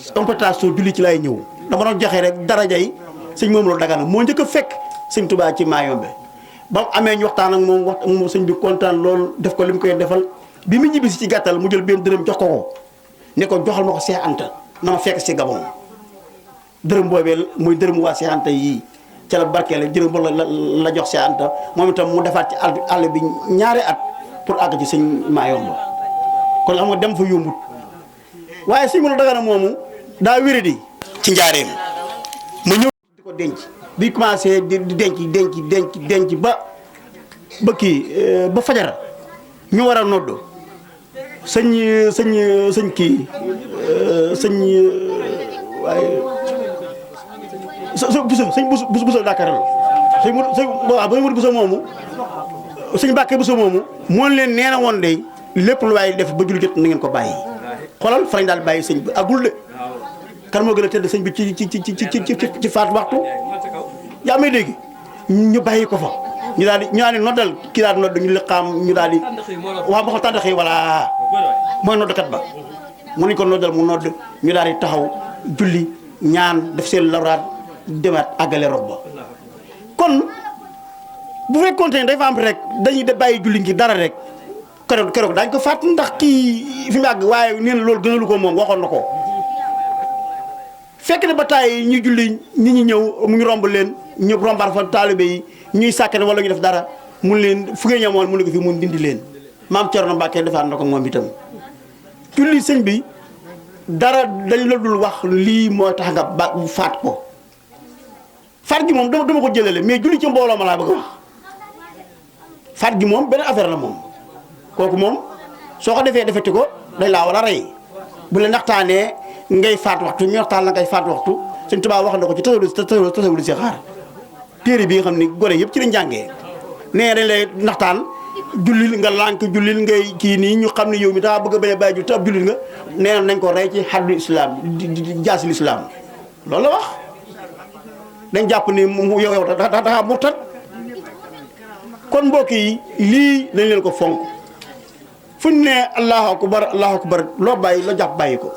interprétation julli ci laay ñëw dama doon joxe rek darajay sëñ Mouhamed Lo Dagana moo njëkk a fekk sëñ Tuubaa ci Mayombe ba mu amee ñu waxtaan ak moom sëñ bi kontaan loolu def ko li mu koy defal bi mu ñibbisi ci gàttal mu jël benn dërëm jox ko ne ko joxal ma ko Seex Anta na ma fekk si Gabon dërëm boobee muy dërëm waa Seex Anta yii ca la barkeele jërëm boobu la jox Seex Anta moom itam mu defaat ci àll bi ñaari at pour àgg ci sëñ Mayomba kon xam nga dem fa yombut waaye sëñ Mouhamed Lo Dagana moomu daa wéradi ci njaareem ma ñëw di ko denc bi commencé di denc ba kii ba fajar ñu war a nodd sëñ kii waaye sëñ Buso Dakar la waaw ba Buso moomu sëñ Mbàkke Buso moomu moon leen nee na woon de lépp lu waaye def ba julli jot na ngeen ko bàyyi xoolal fa lañ daal bàyyi sëñ bi agul de kan moo gën a tëdd sëñ bi ci faat waxtu yaa may dégg ñu bàyyi ko fa ñu daal di noddal kii daal di nodd ñu liqaam ñu daal di waaw ba ko tàndax yi voilà mooy noddkat ba mu nañ ko noddal mu nodd ñu daal di taxaw julli ñaan def seen lawraat demaat àggale rob ba kon bu fekkoon ne dafa am rek dañuy bàyyi julli ngi dara rek keroog daañu ko fàtt ndax kii fi mu àgg waaye nee na loolu gënalu ko moom waxoon na ko fekk na ba taay ñuy julli nit ñi ñëw mu ngi romb leen ñu rombaat fa taalibe yi ñuy sàkkane wala ñu def dara mun leen fu ngeen ñamoon mu ne ko fi mun dindi leen maam Cerno Mbàkke defaat na ko moom itam julli sëñ bi dara dañ la dul wax lii moo tax nga ba faat ko faat gi moom dama ko jëlale mais julli ci mbooloo ma laa bëgg a wax faat gi moom beneen affaire la moom kooku moom soo ko defeti ko dañ laa war a rey bu la naxtaanee ngay faat waxtu ñu waxtaan la ngay faat waxtu Sëñ Tuubaa wax na ko ci tasawul si xaar téere bi nga xam ni gore yëpp ci lañ jàngee nee dañ lay naxtaan jullil nga lànk jullil ngay kii nii ñu xam ne yow mi daa bëgg a bañ a bàyyi ju te ab jullil nga nee nañ ko rey ci xaddu islam di jaasil islam loolu la wax dañ jàpp ni mu yow dafa murtat kon mbokk yi lii dañ leen ko fonk fu ñu nee allahu akbar loo bàyyi la jàpp bàyyi ko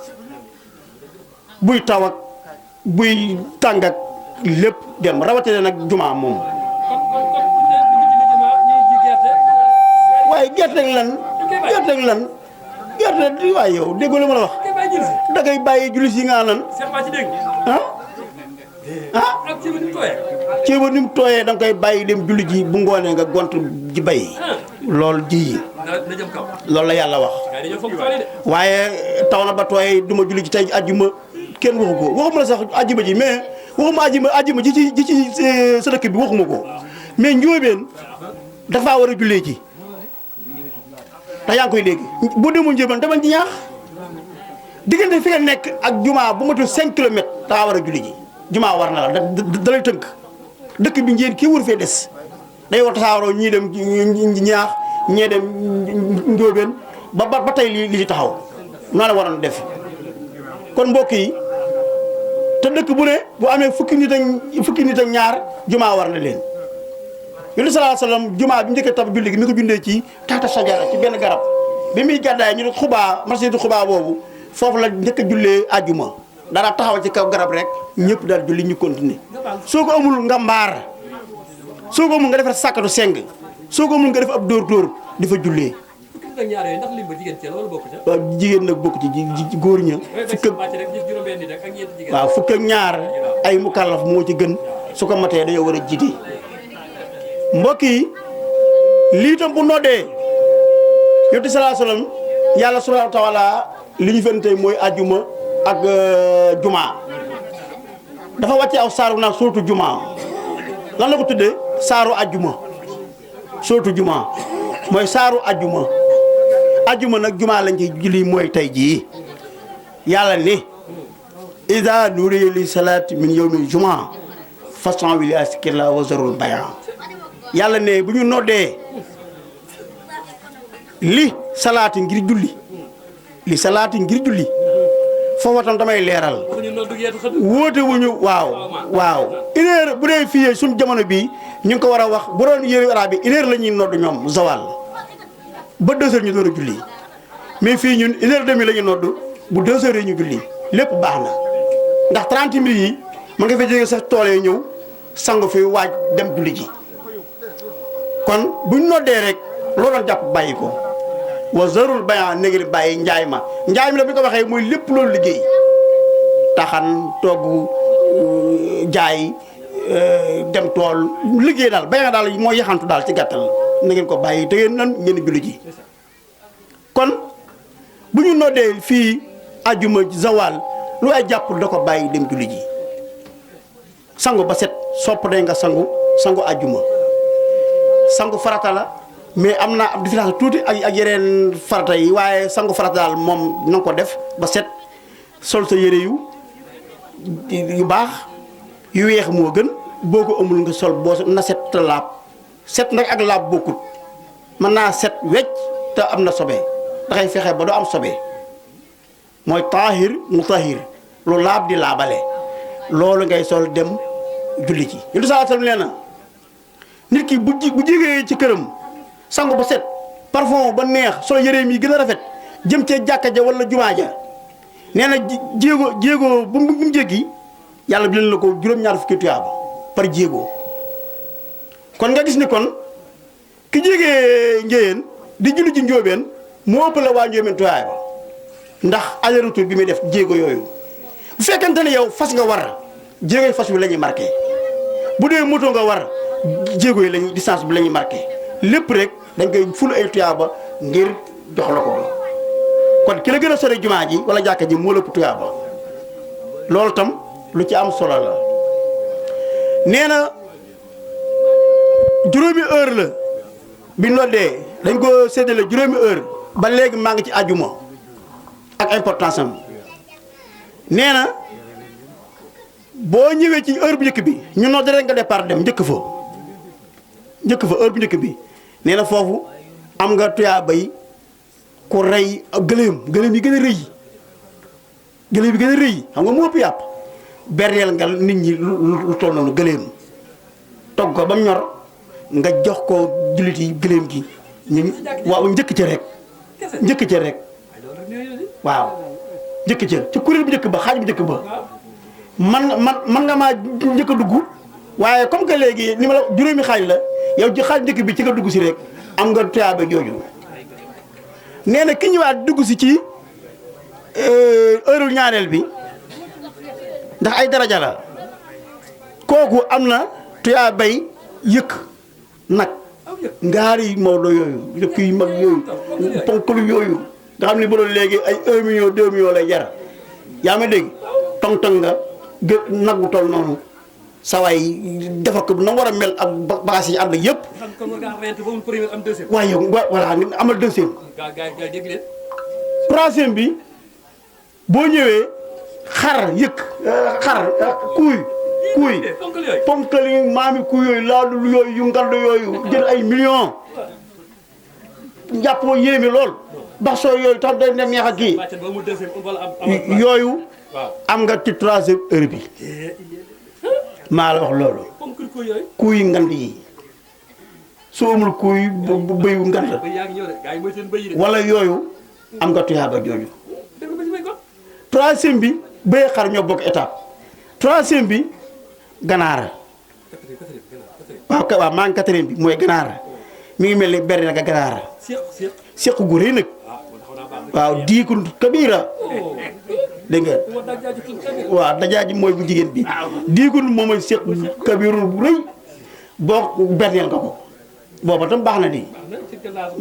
buy taw ak buy tàng ak lépp dem rawatina nag jumaa moom. waaye gerte waaye yow déggoo la ma la wax da ngay bàyyi jullit yi nga nan ceeba ni mu tooyee da nga koy bàyyi dem julli ji bu ngoonee nga gont ji bay loolu ji loolu la yàlla wax waaye taw na ba tooy duma julli ji tey ajjuma kenn waxu ko waxuma la sax ajjuma ji mais waxuma ajjuma ji ci sa dëkk bi waxuma ko mais njóobeen dafa war a jullee ji te yaa ngi koy léegi boo demul njóobeen demal ci ñaax diggante fi nga nekk ak jumaa bu matul 5 kilomètres daa war a julli ji jumaa war na la da lay tënk dëkk bi njéen kii wër fee des day war tasaaroo ñii dem ñaax ñee dem njóobeen ba tey li ci taxaw noonu la waroon def kon mbokk yi te dëkk bu ne bu amee fukki nit ak ñaar jumaa war na leen yonent sallallahu alayhi wasallam jumaa bi njëkk a tab julli gi mi ko jundee ci taxta sajara ci benn garab bi muy gàddaay ñu ne xubaa masjidu xubaa boobu foofu la njëkk a jullee àjjuma dara taxaw ci kaw garab rek ñëpp daal julli ñu continuer soo ko amul nga mbaar soo ko amul nga defar sàkkatu seng soo ko amul nga def ab dóor di fa jullee. waaw jigéen nag bokk ci góor ña fukk ak ñaar ay mukallaf moo ci gën su ko matee dañoo war a jiite mbokk yi lii tam bu noddee yonent sallallahu alayhi wasallam yàlla subhanahu wa ta'ala li ñu fen tey mooy ajjuma ak jumaa dafa wàcce aw saaru nag sootu jumaa lan la ko tuddee saaru ajjuma sootu jumaa mooy saaru ajjuma nag jumaa lañ ci julli mooy tey jii yàlla ni iza nudiya li salaati min yawmil jumaa fas'aw ila zikrillah wa zarul bay'a yàlla ne bu ñu noddee li salaati ngir julli foofa tam damay leeral wóote wuñu waaw une heure bu dee fii suñ jamono bii ñu ngi ko war a wax bu doon yére arab bi une heure la ñuy nodd ñoom zawal ba 2 heures ñu door a julli mais fii ñun une heure demi la ñuy nodd bu 2 heures yi ñu julli lépp baax na ndax 30 minutes yi mën nga fa jógee sa tool yi ñëw sangu fi waaj dem julli ji kon buñ noddee rek loo doon jàpp bàyyi ko wa zarul bayan négri bàyyi njaay mi la bi ko waxee mooy lépp loolu liggéey taxan togg jaay dem tool liggéey daal bayan daal mooy yaxantu daal ci gàttal na ngeen ko bàyyi te ngeen julli ji kon bu ñu noddee fii ajuma zawal lu ay jàpp da ko bàyyi dem julli ji sangu ba set sopp day nga sangu ajuma sangu farata la mais am na ab différence tuuti ak yeneen farata yi waaye sangu farata daal moom na nga ko def ba set sol sa yére yu baax yu weex moo gën boo ko amul nga sol boo na set te laab set nag ak laab bokkut mën naa set wecc te am na sobe dangay fexe ba doo am sobe mooy taahir mutahhir lu laab di laabale loolu ngay sol dem julli ci Yonent sallallahu alayhi wasallam nee na nit ki bu jigee ci këram sangu ba set parfum ba neex solo yëreem yi gën a rafet jëm cee jàkka ja wala jumaa ja nee na jéego bu mu jéggi yàlla bi leen la ko juróom-ñaar fukki tuyaaba par jéego kon nga gis ni kon ki jégee njéyeen di julli ci njóobeen moo ëpp la waa njóobeen tuyaaba ndax aller-retour bi muy def jéego yooyu bu fekkente ne yow fas nga war jéego fas bi la ñuy marqué bu dee moto nga war jéego yi lañuy distance bi la ñuy marqué lépp rek dañ koy ful ay tuyaaba ngir jox la ko kon ki la gën a sori jumaa ji wala jàkka ji moo la ëpp tuyaaba loolu tam lu ci am solo la nee na juróomi heure la bi noddee dañ ko séddale juróomi heure ba léegi maa ngi ci àjjuma ak importance am nee na boo ñëwee ci heure bu njëkk bi ñu nodd rek nga départ dem njëkk fa heure bu njëkk bi nee na foofu am nga tuyaaba yi ku rey gëléem yi gën a rëy xam nga mu ëpp yàpp berneel nga nit ñi lu toll noonu gëléem togg ko ba mu ñor nga jox ko jullit yi gëléem gi ñu waaw njëkk ca rek njëkk ca rek waaw njëkk ca ci kuréel bu njëkk ba xaaj bu njëkk ba man nga maa njëkk a dugg waaye comme que léegi ni ma la juróomi xaaj la yow ci xaaj njëkk bi ci nga dugg si rek am nga tuyaaba jooju nee na ki ñëwaat dugg si ci heure ñaareel bi ndax ay daraja la kooku am na tuyaabay yëkk nag ngaari Maodo yooyu yëkk yu mag yooyu ponkalu yooyu nga xam ne bu doon léegi ay 1 million 2 millions lay jar yaa ma dégg tong-tong nga nag bu toll noonu sawaay defar ko na war a mel ak bagages yi ànd yëpp. waaye yow voilà amal deuxième. troisième bi boo ñëwee xar yëkk xar kuy ponkali maami kuy yooyu laalul yooyu yu ngand yooyu jël ay millions jàppoo yéeme lool bax soo yooyu tax day neex ak kii yooyu am nga ci troisième heure bi maa la wax loolu kuy ngand yi soo amul kuy bëyu ngand wala yooyu am nga tuyaaba jooju troisième bi bëy xar ñoo bokk étape troisième bi ganaara waaw maa ngi quatrième bi mooy ganaara mi ngi mel ni beri nag a ganaara seq gu rëy nag waaw diikul kabira dégg nga waaw dajaaji mooy bu jigéen bi diikul moom mooy seq kabirul bu rëy boo berneel nga ko booba tam baax na di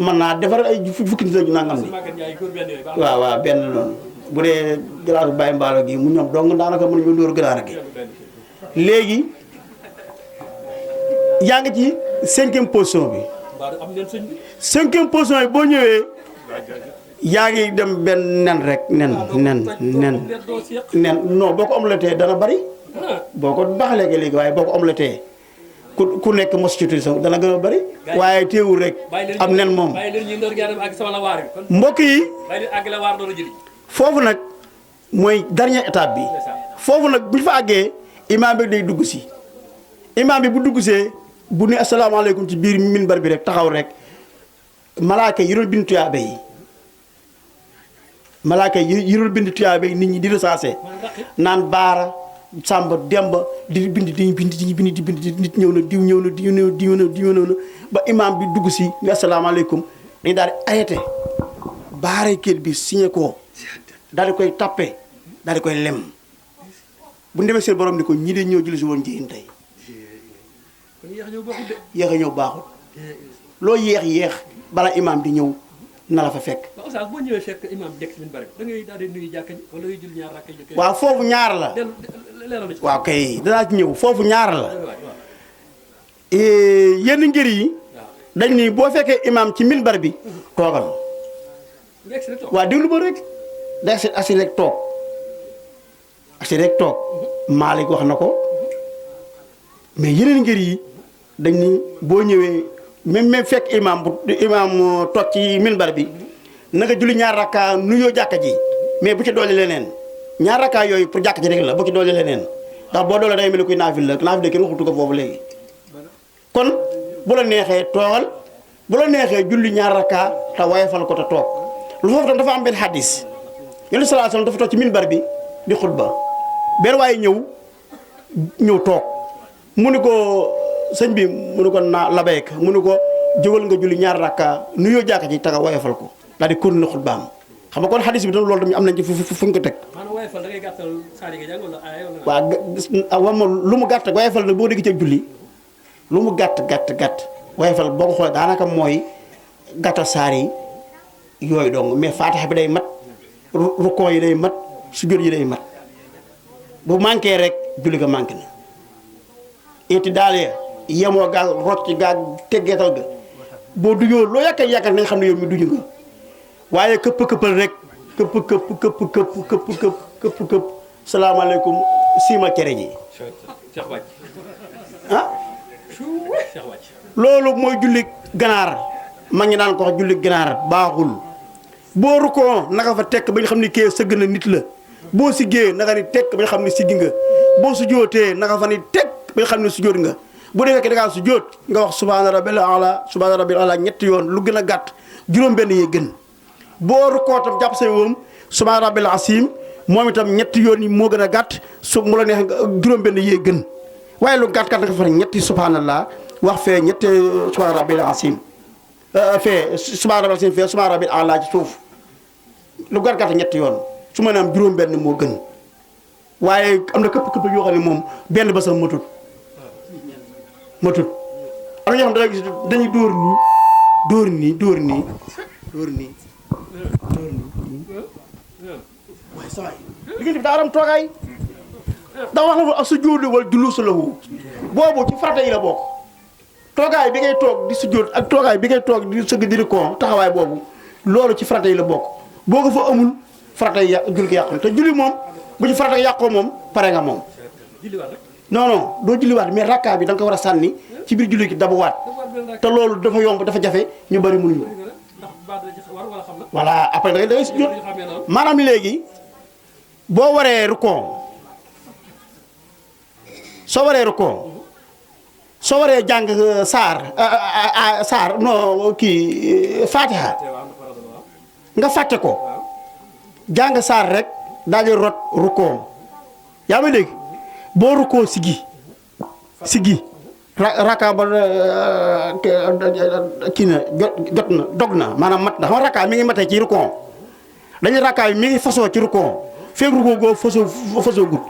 mën naa defar ay fukki nit ñu nangam ni waaw benn noonu bu dee gëlaaru bàyyi mbaalo gi mu ñoom dong daanaka mën ñu dóor gëlaara gi léegi yaa ngi ci 5e position bi 5e position bi boo ñëwee yaa ngi dem benn nen rek nen non boo ko omeletee dana bari boo ko baaxalee léegi waaye boo ko omeletee ku nekk mos ci tuuti dana gën a bari waaye teewul rek am nen moom mbokk yi foofu nag mooy dernière étape bi foofu nag bu ñu fa àggee imaam bi day dugg si imaam bi bu dugg see bu ne asalaamaaleykum ci biir minbar bi rek taxaw rek malaaka yi doon bind tuyaaba yi malaaka yi doon bind tuyaaba yi nit ñi di recensé naan baara Samba Demba di bind nit ñëw na diw ñëw na ba imaam bi dugg si ni asalaamaaleykum dañu daal di arrêté baare kër bi signé ko daal di koy tappe daal di koy lem bu ñu demee seen borom ni ko ñii de ñëw julli si woon njëriñ tey yéex a ñëw baaxul loo yéex bala imaam di ñëw na la fa fekk. boo ñëwee fekk imaam dekk ci minbar da ngay daal di nuyu jàkka ji wala ngay jul ñaar rakk yi. waaw foofu ñaar la. waaw kay danaa ci ñëw foofu ñaar la. yenn ngir yi. dañ ni boo fekkee imaam ci minbar bi toogal. waaw déglu ba rek. day asi rek toog asi rek toog. Malick wax na ko mais yeneen ngir yi dañ ni boo ñëwee. même fekk imaam toog ci minbar bi naka julli ñaar rakka nuyoo jàkka ji mais bu ci doole leneen ñaar rakka yooyu pour jàkka ji rek la bu ci doole leneen ndax boo doole day mel ni kuy naafil la naafil la kenn waxutu ko foofu léegi kon bu la neexee toogal bu la neexee julli ñaar rakka te wayfal ko te toog lu foofu tam dafa am benn hadis yonent sallallahu alayhi wasallam dafa toog ci minbar bi di xutba benn waaye ñëw toog mu ni ko sëñ bi mu ne ko naa labayka mu ne ko jógal nga julli ñaar rakka nuyoo jàkka ji taga woyofal ko daal di continuer xutbaam xam nga kon xadis bi tam loolu tamit am nañ ci fu ñu ko teg. maanaam woyofal da ngay gàttal saar yi nga jàng wala aaya wala. waaw lu mu gàtt woyofal nag boo dégg ci julli lu mu gàtt woyofal boo ko xoolee daanaka mooy gàttal saar yi yooyu dong mais faatixa bi day mat rukoo yi day mat sujjóot yi day mat bu manqué rek julli ga manqué na iti daal yemoo gaa rocc gaa teggeetal ga boo dujoo loo yàkkat nañ xam ne yow mi duñu nga waaye këppal rek këpp salaamaaleykum siima cere ji loolu mooy julli ganaar ma ngi naan ko wax julli ganaar baaxul boo rukkoo naka fa tekk ba ñu xam ne kee sëgg na nit la boo siggee naka ni tekk ba ñu xam ne siggi nga boo sujjootee naka fa ni teg ba nga xam ne sujjoot nga bu dee fekkee da ngaa sujjoot nga wax subhaana rabbil ala ñetti yoon lu gën a gàtt juróom-benn yee gën boo rukkoo tam jàpp say woom subhaana rabbil asim moom itam ñetti yoon yi moo gën a gàtt su mu la neex nga juróom-benn yee gën waaye lu gàtt gàtt nga fa ñetti subhaanallah wax fee ñetti subhaana rabbil asim fee subhaana rabbil asim fee subhaana rabbil ala ci suuf lu gàtt gàtt ñetti yoon su ma nee am juróom-benn moo gën waaye am na këpp yoo xam ne moom benn ba sax matut am na ñoo xam ne gis dañuy dóor nii waaye saa yi li ngeen def daa aram toogaay da wax la ak sujjóot wala juluusu lahu boobu ci farata yi la bokk toogaay bi ngay toog di sujjóot ak toogaay bi ngay toog di sëgg di ko taxawaay boobu loolu ci farata yi la bokk boo ko fa amul farata yi julli gi yàqu te julli moom bu ci farata yàqoo moom pare nga moom non doo julliwaat mais rakkaa bi da nga ko war a sànni ci biir julli gi dabuwaat te loolu dafa yomb dafa jafe ñu bari mënuñu voilà après da ngay sujjóot maanaam léegi boo waree rukkoo soo waree jàng saar non kii Fatiha nga fàtte ko jàng saar rek daal di rot rukkoo yaa ma dégg boo rukkoo siggi raka ba kii na jot na dog na maanaam mat na xam nga raka mi ngi matee ci rukkoo dañuy raka bi mi ngi fasoo ci rukkoo feeg rukkoo goo fasoo gut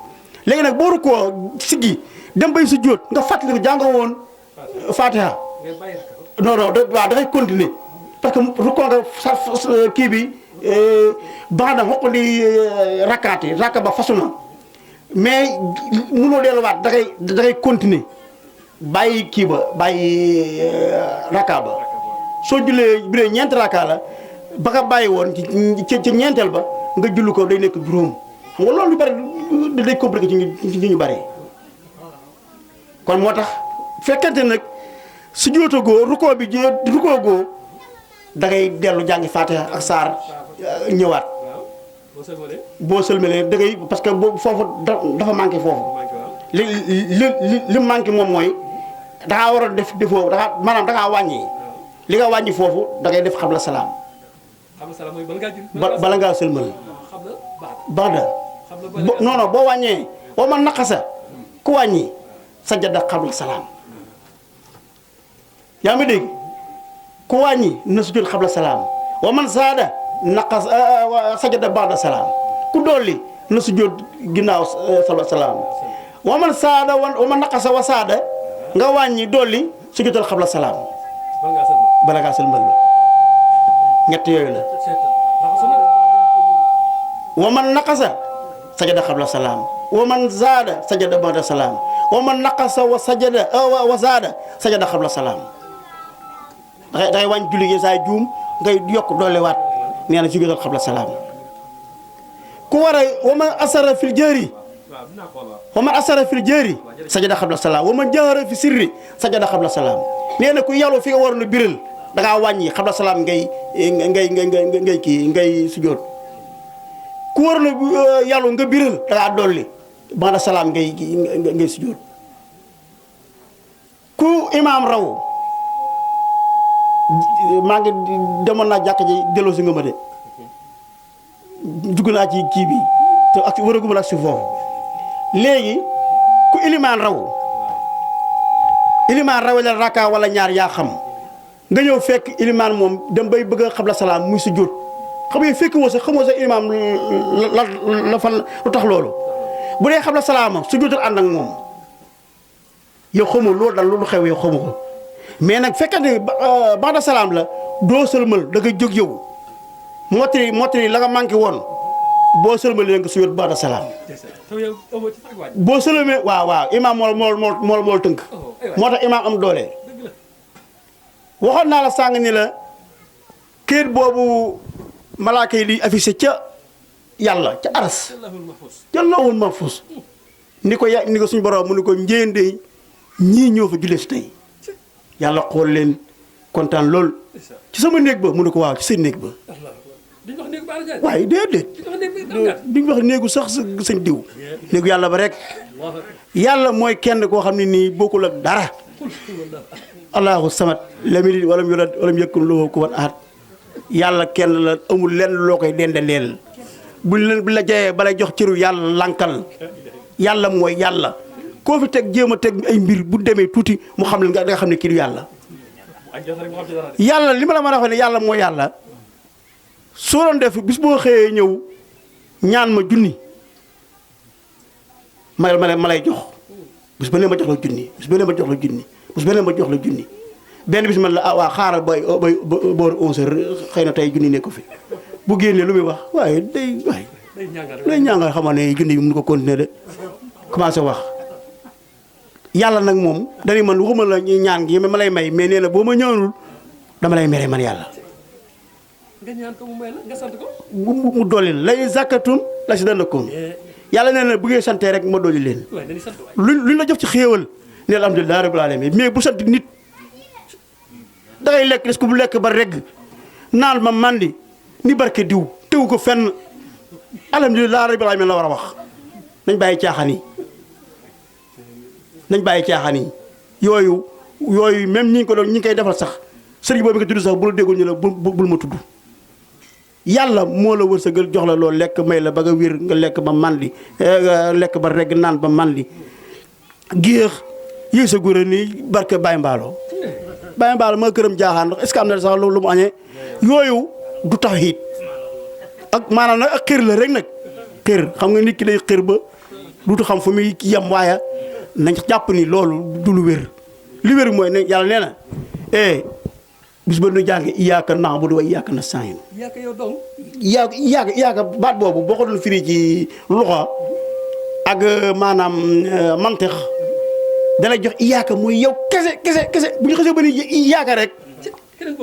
léegi nag boo rukkoo siggi dem bay sujjóot nga fàttali ko jàngoo woon Fatiha non waaw dafay continuer parce que rukkoo nga sa kii bi baax na xoq di rakkaati rakka ba fasu na mais mënoo delluwaat da ngay continuer bàyyi kii ba bàyyi rakka ba soo jullee bu dee ñeent rakka la ba nga bàyyi woon ci ñeenteel ba nga julli ko day nekk juróom xam nga loolu lu bari day compliqué ci ñu bari kon moo tax fekkente nag su jootagoo rukkoo goo da ngay dellu jàngi Fatiha ak saar ñëwaat boo sëlmalee da ngay parce que foofu dafa manqué foofu li manqué moom mooy dangaa war a def defoo maanaam dangaa wàññi li nga wàññi foofu da ngay def xabla salaam bala ngaa sëlmal bada non boo wàññee boo man naqasa ku wàññi sajada xabla salaam yaa ngi dégg ku wàññi na sujjóot xabla salaam wa man saada naqas sajada ba'da salaam ku dolli na sujjóot ginnaaw salaam wa man saada wa man naqasa wa saada nga wàññi dolli sujjóotal xabla salaam bala ngaa sëlmal ñett yooyu la wa man naqasa sajada xabla salaam wa man saada sajada ba'da salaam wa man naqasa wa sajada wa saada sajada xabla salaam dangay wàññi julli gi saa juum ngay yokk doolewaat nee na sujjóotal xabla salaam ku war a wa man asara fil jëri sajada xabla salaam wa man jahara fi sirri sajada xabla salaam nee na ku yàllu fi nga waroon a biral da ngaa wàññi xabla salaam ngay sujjóot ku waroon a yàllu nga biral da ngaa dolli ba'da salaam ngay sujjóot ku imaam raw maa ngi demoon naa jàkk ji delloo si nga ma de dugg naa ci kii bi te ak wëraguma ak si foofu léegi ku ilimaan rawale rakka wala ñaar yaa xam nga ñëw fekk ilimaan moom dem bay bëgg a xabla salaam muy sujjóot xam nga fekk woo sax xamoo sa ilimaan la fan lu tax loolu bu dee xabla salaam sujjóotal ànd ak moom yow xamoo loolu daal loolu xew yow xamu ko mais nag fekkante ba'da salaam la doo sëlmal da nga jóg yow mottali la nga manqué woon boo sëlmalee nga sujjóot ba'da salaam boo sëlmee waaw imaam moo tënk moo tax imaam am doole waxoon naa la sàng ni la kayit boobu malaaka yi di affiché ca yàlla ca aras ca lawhul mahfuus ni ko suñu borom mu ni ko njéendee ñii ñoo fa jullee si tey yàlla xool leen kontaan lool ci sama néeg ba mu ne ko waaw ci seen néeg ba waaye déedéet duñ wax néegu sax sëñ diw néegu yàlla ba rek yàlla mooy kenn koo xam ne nii bokkul ak dara allahu samad lam yalid walam yulad walam yakun lahu kufuwan ahad yàlla kenn la amul lenn loo koy dendaleel buñ la jayee balay jox cëru yàlla lankal yàlla mooy yàlla koo fi teg jéem a teg ay mbir bu demee tuuti mu xam ne nga xam ne kii du yàlla yàlla li ma la mën a wax ne yàlla mooy yàlla soo doon def bis boo xëyee ñëw ñaan ma junni ma lay jox bis ba ne ma jox la junni bis ba ne ma jox la junni bis ba ne ma jox la junni benn bis man la ah waa xaaral bay boor 11h xëy na tey junni nekk ko fi bu génnee lu muy wax waaye day ñàngal xamal ne junni bi mun ko continuer de commencé wax yàlla nag moom dañuy man waxuma la ñaan gi ma lay may mais nee na boo ma ñaanul dama lay mere man yàlla nga ñaan ko mu may la nga sant ko mu dolli lay zakkatum la si dana koom yàlla nee na bu ngeen santee rek ma dolli leen luñ la jox ci xéewal ne alhamdulilah rabbil alamin mais bu sant nit dangay lekk des ko bu lekk ba regg naal ma mandi ni barke diw tewu ko fenn alhamdulilah rabbil alamin la war a wax nañ bàyyi caaxaan yi nañ bàyyi caaxaan yi yooyu même ñi ko doon ñi koy defal sax sëriñ boobu nga tudd sax bu la déggul ñu la bul ma tudd yàlla moo la wërsëgal jox la loolu lekk may la ba nga wér nga lekk ba mandi lekk ba regg naan ba mandi géex yéeg sa góor nii barke Baye Mballo Baye Mballo ma këram jaaxaan ndax est-ce que am na sax lu mu añee yooyu du tawhiid ak maanaam nag ak xër la rek nag xër xam nga nit ki day xër ba duutu xam fu muy yem waaye nañ jàpp ni loolu du lu wér li wér mooy ne yàlla nee na bis ba nu jàng iyyaaka na'budu wa iyyaaka nasta'iin yow dong iyyaaka baat boobu boo ko doon firi ci luxa ak maanaam mantex dalay jox iyyaaka mooy yow kese bu ñu xasee ba ni iyyaaka rek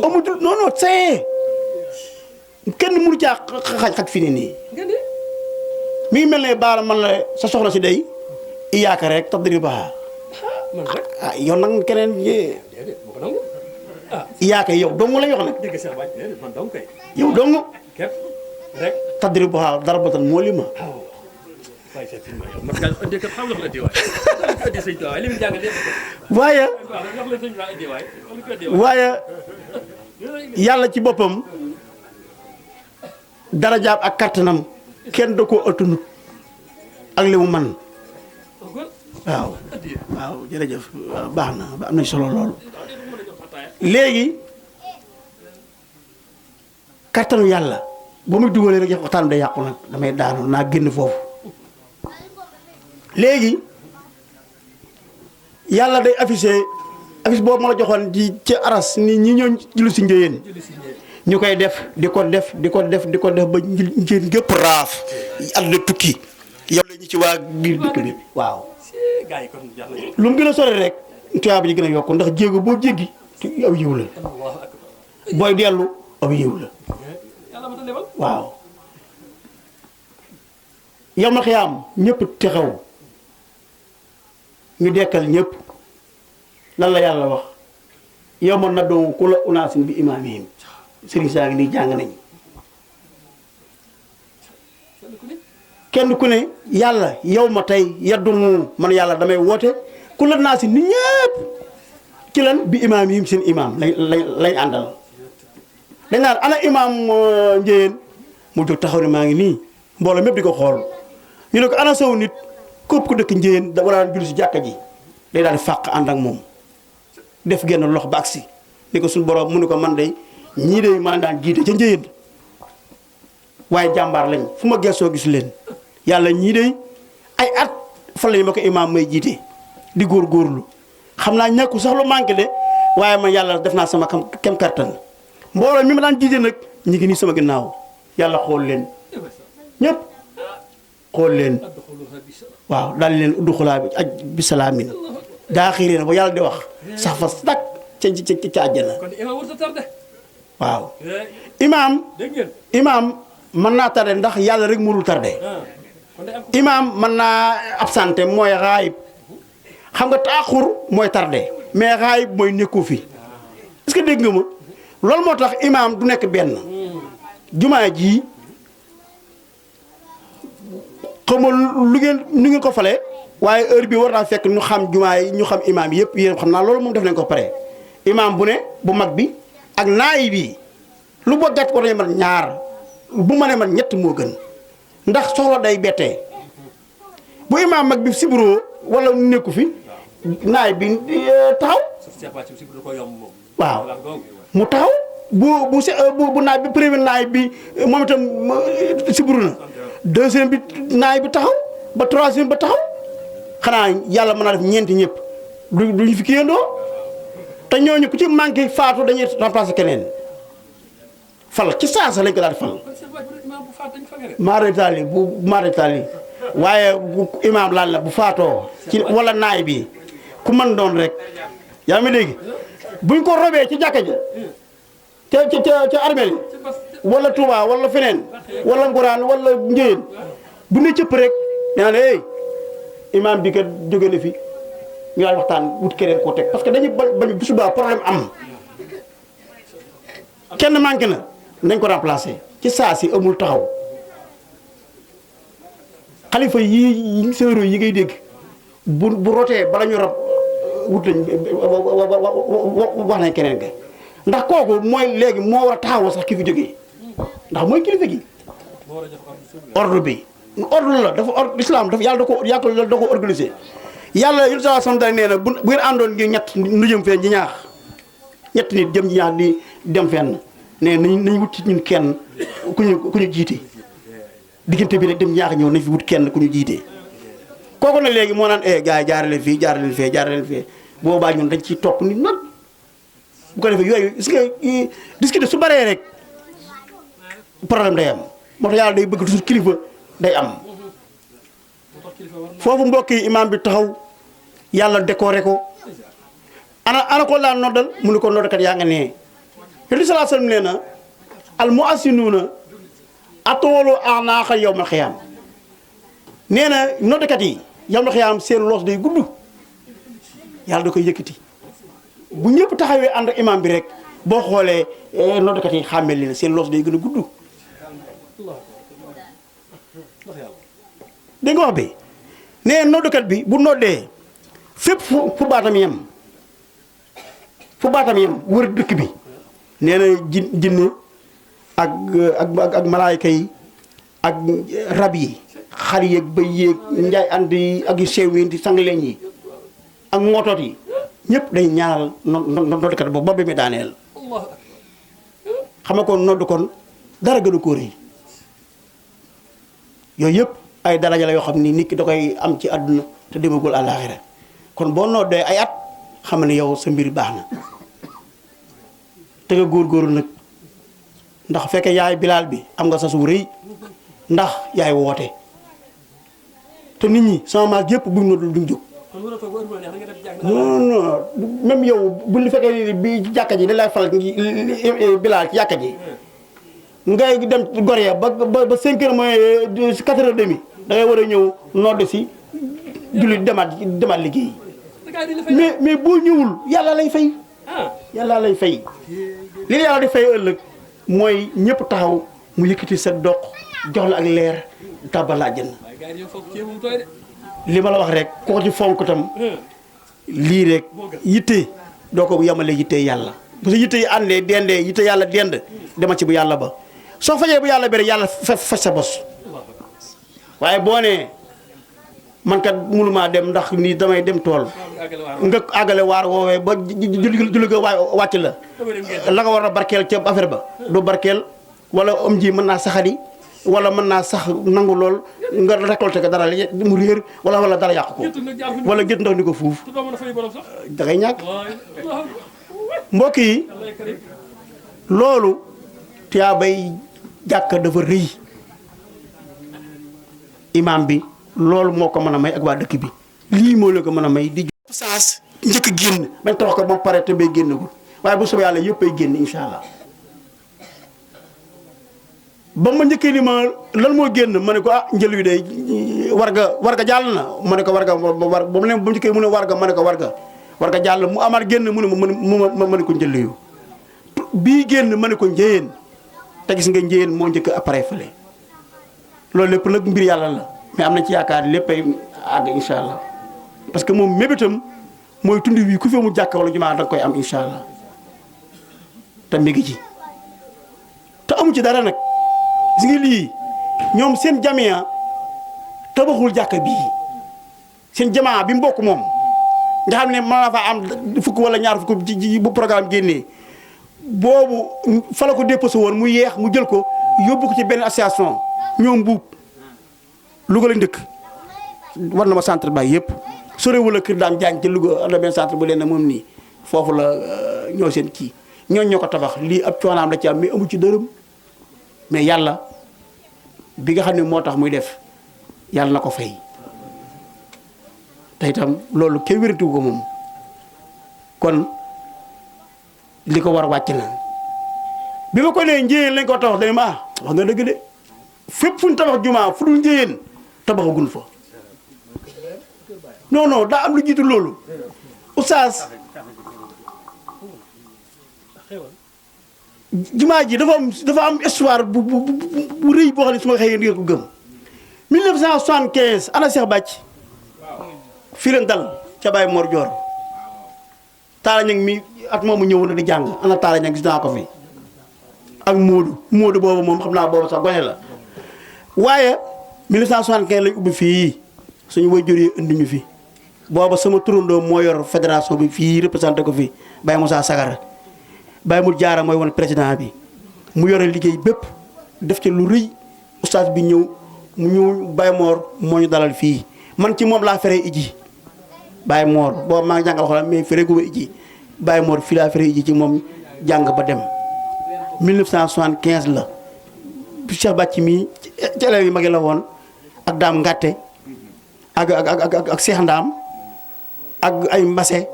amatul non c'est kenn mënu caa xaj fi ne nii mi ngi mel ne baara man la sa soxna si day iyyaaka rek tadribaha yow nag keneen iyyaaka yow dong la ñu wax nag yow dong tadribaha darbatan mu'lima waaye yàlla ci boppam darajaam ak kattanam kenn da koo ëttunut ak li mu man waaw jërëjëf baax na am nañ solo lool léegi kattanu yàlla ba muy dugalee rek waxtaan day yàqu nag damay daanu naa génn foofu léegi yàlla day affiché boobu ma la joxoon di ci aras ni ñi ñoo julli si njëyeen ñu koy def di ko def ba njëen gépp raaf àdduna tukki yow la ñu ci waa biir dëkk bi waaw lu mu gën a sore rek tuyaaba ji gën a yokk ndax jéego boo jéggi aw yiw la booy dellu aw yiw la waaw yow ma xiyaam ñëpp texaw ñu dekkal ñëpp lan la yàlla wax yow ma naddu kulla unaasin bi imaamihim sëriñ saa ngi nii jàng nañ kenn ku ne yàlla yow ma tey yaddu man yàlla damay woote kulla unaasin nit ñëpp ci lan bi imaamihim seen imaam lañ àndal dañ naan ana imaam njëyeen mu jóg taxaw ne maa ngi nii mbooloo mépp di ko xool ñu ne ko ana saw nit képp ku dëkk njëyeen da wala julli si jàkka ji day daal di fàq ànd ak moom def genn lox ba agsi ni ko suñu borom mu ne ko man de ñii de maa daan jiite ca njëyeen waaye jàmbaar lañ fu ma gëstoo gis leen yàlla ñii de ay at fan lañu ma ko imaam may jiite di góorgóorlu xam naa ñàkku sax lu manqué de waaye man yàlla def naa sama kem kartan mbooloo mi ma daan jiite nag ñu ngi nii sama ginnaaw yàlla xool leen ñëpp xool leen waaw daal leen udxulaa bi salaamin daaxiriina ba yàlla di wax sax fa dak ca àjjana waaw imaam mën naa tardé ndax yàlla rek mënul tardé imaam mën naa absenté mooy raayib xam nga taaxur mooy tardé mais raayib mooy nekku fi est-ce que dégg nga ma loolu moo tax imaam du nekk benn jumaa ji xamal lu ngeen ko fale waaye heure bi war naa fekk ñu xam jumaa yi ñu xam imaam yëpp yéen xam naa loolu moom def nañ ko pare imaam bu ne bu mag bi ak naay bi lu ba gàtt war nañu man ñaar bu ma ne man ñett moo gën ndax soxla day bettee bu imaam mag bi sibiroo wala nekku fi naay bi taxaw waaw mu taxaw bu naay bi premier naay bi moom itam sibiru na deuxième bi naay bi taxaw ba troisième ba taxaw xanaa yàlla mën naa def ñeenti ñëpp duñu fi kiyandoo te ñooñu ku ci manqué faatu dañuy remplacer keneen fal ci saasa lañ ko daal di fal maaretali bu maaretali waaye bu imaam laal la bu faatoo ci wala naay bi ku mën doon rek yaa ngi dégg buñ ko robee ci jàkka ja ca armeel yi wala Touba wala feneen wala Nguraan wala Njëyeen bu ne cëpp rek nee na imaam bi kat jóge na fi ñu daal waxtaan wut keneen koo teg parce que dañuy bañ bu subaa problème am kenn manqué na nañ ko remplacer ci saa si amul taxaw xalifa yi séeréer yi ngay dégg bu rotee bala ñu rab wut lañ wax nañ keneen ga ndax kooku mooy léegi moo war a taxawoo sax ki fi jógee ndax mooy kilifa gi ordre bi ordre la dafa ordre islam dafa yàlla da ko organisé yàlla yu sa sam da nee na bu ngeen àndoon ngi ñett nu jëm fenn ji ñaax ñett nit jëm ji ñaax di dem fenn ne nañ wut ci ñun kenn ku ñu jiite diggante bi rek dem ñaax ñëw nañ fi wut kenn ku ñu jiite kooku nag léegi moo naan gars yi jaare leen fii jaare leen fee jaare leen fee boobaa ñun dañ ciy topp nit nag bu ko defee yooyu gis nga discuter su baree rek problème day am moo tax yàlla day bëgg toujours kilifa day am foofu mbokk yi imaam bi taxaw yàlla décoré ko ana ko laa noddal mu ne ko noddkat yaa nga nee yonent bi sallallahu alayhi wasallam nee na al mu'assinuuna atoolu anaaxa yawmal xiyaam nee na noddkat yi yawmal xiyaam seen loos day gudd yàlla da koy yëkkati bu ñëpp taxawee ànd ak imaam bi rek boo xoolee noddkat yi xàmmee leen seen loos day gën a gudd dégg nga wax bi nee noddukat bi bu noddee fépp fu baatam yem wër dëkk bi nee na jinne ak malaayka yi ak rab yi xar yeeg bëy yeeg njaay ànd yi ak yu sew yi sang leen yi ak mootoot yi ñëpp day ñaanal noddukat boobu ba ba mi daaneel xam nga kon noddu kon dara gënu ko rëy yooyu yëpp ay daraja la yoo xam ni nit ki da koy am ci àdduna te demagul àllaaxira kon boo noddee ay at xam ne yow sa mbir baax na te nga góorgóorlu nag ndax fekkee yaay bilaal bi am nga sa su rëy ndax yaay woote te nit ñi sama maag yëpp buñ noddul duñ jóg non même yow bu li fekkee ni bi jàkka ji da lay fal bilaal ci jàkka ji ngay dem Gorée ba 5 heures mooy 4 heures demi da ngay war a ñëw nodd si julli demaat liggéey mais boo ñëwul yàlla lay fay. yàlla lay fay li yàlla di fay ëllëg mooy ñëpp taxaw mu yëkkati sa doq jox la ak leer tàbbal laa jënd li ma la wax rek koo ci fonk tam lii rek yitte doo ko yemale yitte yàlla bu sa yitte yi àndee dendee yitte yàlla dend dema ci bu yàlla ba. soo fajee bu yàlla bere yàlla faj sa bos waaye boo nee man kat mënumaa dem ndax nii damay dem tool nga àggale waar woowee ba julli ko wàcc la nga war a barkeel ca affaire ba du barkeel wala am ji mën naa saxari wala mën naa sax nangu lool nga récolté ko dara mu réer wala dara yàq ko wala gét ndox ni ko fuuf da ngay ñàkk mbokk yi loolu tiyaa bay jàkk dafa rëy imaam bi loolu moo ko mën a may ak waa dëkk bi lii moo la ko mën a may di sens njëkk génn bañ tax ko ba pare te bay génnagul waaye bu soobee yàlla yëpp ay génn insha allah ba ma njëkkee ni ma lan moo génn ma ne ko njël wi day warga jàll na ma ne ko warga ba mu njëkkee mu ne warga ma ne ko warga jàll mu amaat génn mu ne ma ne ko njël yu bii génn ma ne ko njëyeen te gis nga njëyeen moo njëkk appareil fële loolu lépp nag mbir yàlla la mais am na ci yaakaar léppay àgg insha allah parce que moom mébétam mooy tund wi ku fi mu jàkka wala jumaa da nga koy am incha allah te mi ngi ci te amu ci dara nag gis nga lii ñoom seen jamia tabaxul jàkka bii seen jamaa bi mu bokk moom nga xam ne mën na faa am fukk wala ñaar fukk ci bu programme génnee boobu fa la ko déposé woon mu yeex mu jël ko yóbbu ko ci benn association ñoom buub Louga lañ dëkk war na ma centre bay yëpp sorewul a kër daam jaañ ci Louga am na benn centre bu leen ne moom nii foofu la ñoo seen kii ñooñ ñoo ko tabax lii ab coonaam la ci am mais amu ci dërëm mais yàlla bi nga xam ne moo tax muy def yàlla na ko fay te itam loolu kenn wératiwu ko moom kon li ko war wàcc na bi ma ko nee njéyeen lañ ko tabax dañ ma wax nga dëgg de fépp fu ñu tabax jumaa fu dul njéyeen tabaxagun fa non non daa am lu jiitu loolu oustaz jumaa ji dafa am histoire bu rëy boo xam ne su ma xëyee ngeen ko gëm 1975 ana Cheikh Bàcc fii leen dal ca Baye Mor Dior Taala Ñang mi at moomu ñëw na di jàng ana Taala Ñang gis naa ko fi ak Moodu boobu moom xam naa boobu sax gone la waaye 1975 lañ ubbi fii suñu waajur yi indi ñu fi booba sama turandoo moo yor fédération bi fii représenté ko fi Baye Moussa Sagara Baye Mul Jaara mooy woon président bi mu yore liggéey bépp def ci lu rëy oustaz bi ñëw mu ñëw Baye Mor moo ñu dalal fii man ci moom laa feree iji Baye Mor booba maa ngi jàng alxuraan mais feree gu ma iji Baye Mor fii laa feree iji ci moom jàng ba dem 1975 la Cheikh Bàcc mi ci élèves yi magi la woon ak daam ngàtte ak Cheikh Ndaam ak ay Mbase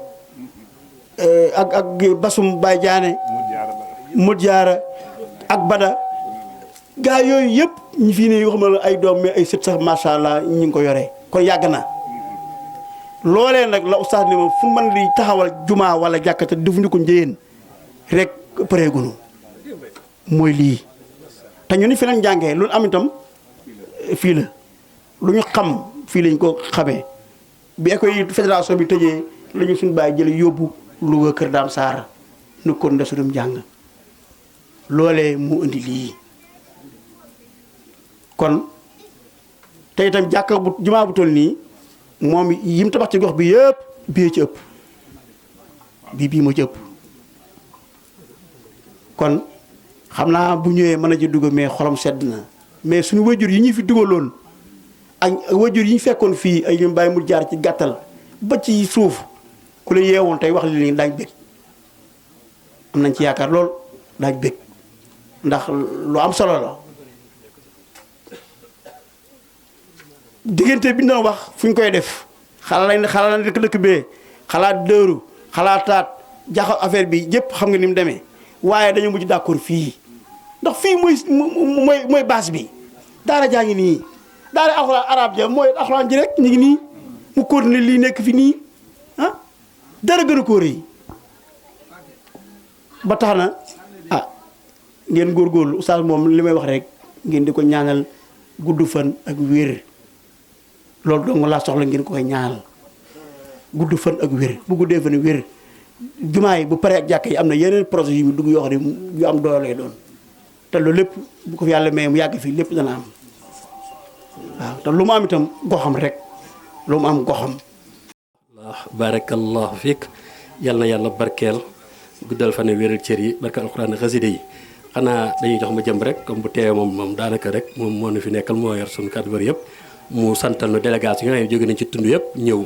ak Basum Baye Diané Mut Jaara ak Bada gaa yooyu yëpp ñi fii ne yoo xam ne ay doom mais ay sët sax macha allah ñu ngi ko yoree kon yàgg na loolee nag la oustaz ni ma fu mën di taxawal jumaa wala jàkka te defuñu ko njëyeen rek pareegunu mooy lii te ñu ni fi lañ jàngee lu am itam fii la lu ñu xam fii lañ ko xamee bi école fédération bi tëjee la ñu suñu bàyyi jële yóbbu Louga Kër Daam Saar nu kon nda suñu jàng loolee mu indi lii kon te itam jàkka bu jumaa bu toll nii moom yim tabax ci gox bi yëpp bii ci ëpp bii moo ci ëpp kon xam naa bu ñëwee mën a ci dugg mais xolam sedd na mais suñu wajur yi ñu fi dugaloon ak wajur yi ñu fekkoon fii ay ñu bàyyi mu jaar ci gàttal ba ci suuf ku la yeewoon tey wax li nii daañ bëgg am nañ ci yaakaar lool daañ bëgg ndax lu am solo la diggante bi ñu doon wax fu ñu koy def xalaat dëkk bee xalaat dëru xalaataat jaxal affaire bi yëpp xam nga ni mu demee waaye dañoo mujj d'accord fii ndax fii mooy base bi daara jaa ngi nii daara alxuraan arab ja mooy alxuraan ji rek ñu ngi nii mu continuer lii nekk fi nii ah dara gën a kóor yi ba tax na ngeen góorgóorlu oustaz moom li may wax rek ngeen di ko ñaanal gudd fan ak wér loolu dong laa soxla ngeen ko koy ñaanal gudd fan ak wér bu guddee fan wér jumaa yi bu paree ak jàkk yi am na yeneen projet yu dugg yoo xam ne yu am doole lay doon te loolu lépp bu ko fi yàlla may mu yàgg fii lépp dana am waaw te lu mu am itam goxam rek lu mu am goxam. barakallahu fiik yal na yàlla barkeel guddal fan wéral cër yi barkeel alxuraan xasida yi xanaa dañuy jox ma jëm rek comme bu teewee moom daanaka rek moom moo nu fi nekkal moo yor suñu kàddu yëpp mu santal nu délégation yi nga xam ne jóge nañ ci tund yëpp ñëw.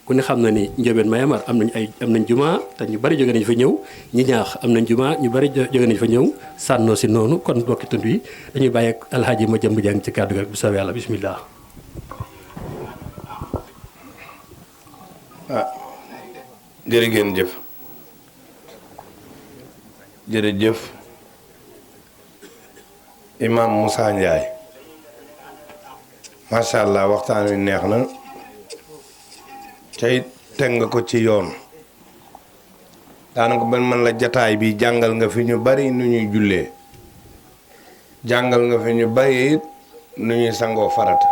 ku ne xam na ni Ndiobène Mayamar am nañ jumaa te ñu bari jóge nañ fa ñëw ñi ñaax am nañ jumaa ñu bari jóge nañ fa ñëw sànnoo si noonu kon bokki tund yi dañuy bàyyi ak alxaaji ma jëmb jàng ci kàddu gi rek bu soobee yàlla bismillah. jërë ngeen jëf jërëjëf Imam Moussa Ndiaye macha allah waxtaan wi neex na. tey teg nga ko ci yoon daanaka ban man la jataay bi jàngal nga fi ñu bari nu ñuy jullee jàngal nga fi ñu bari it nu ñuy sangoo farata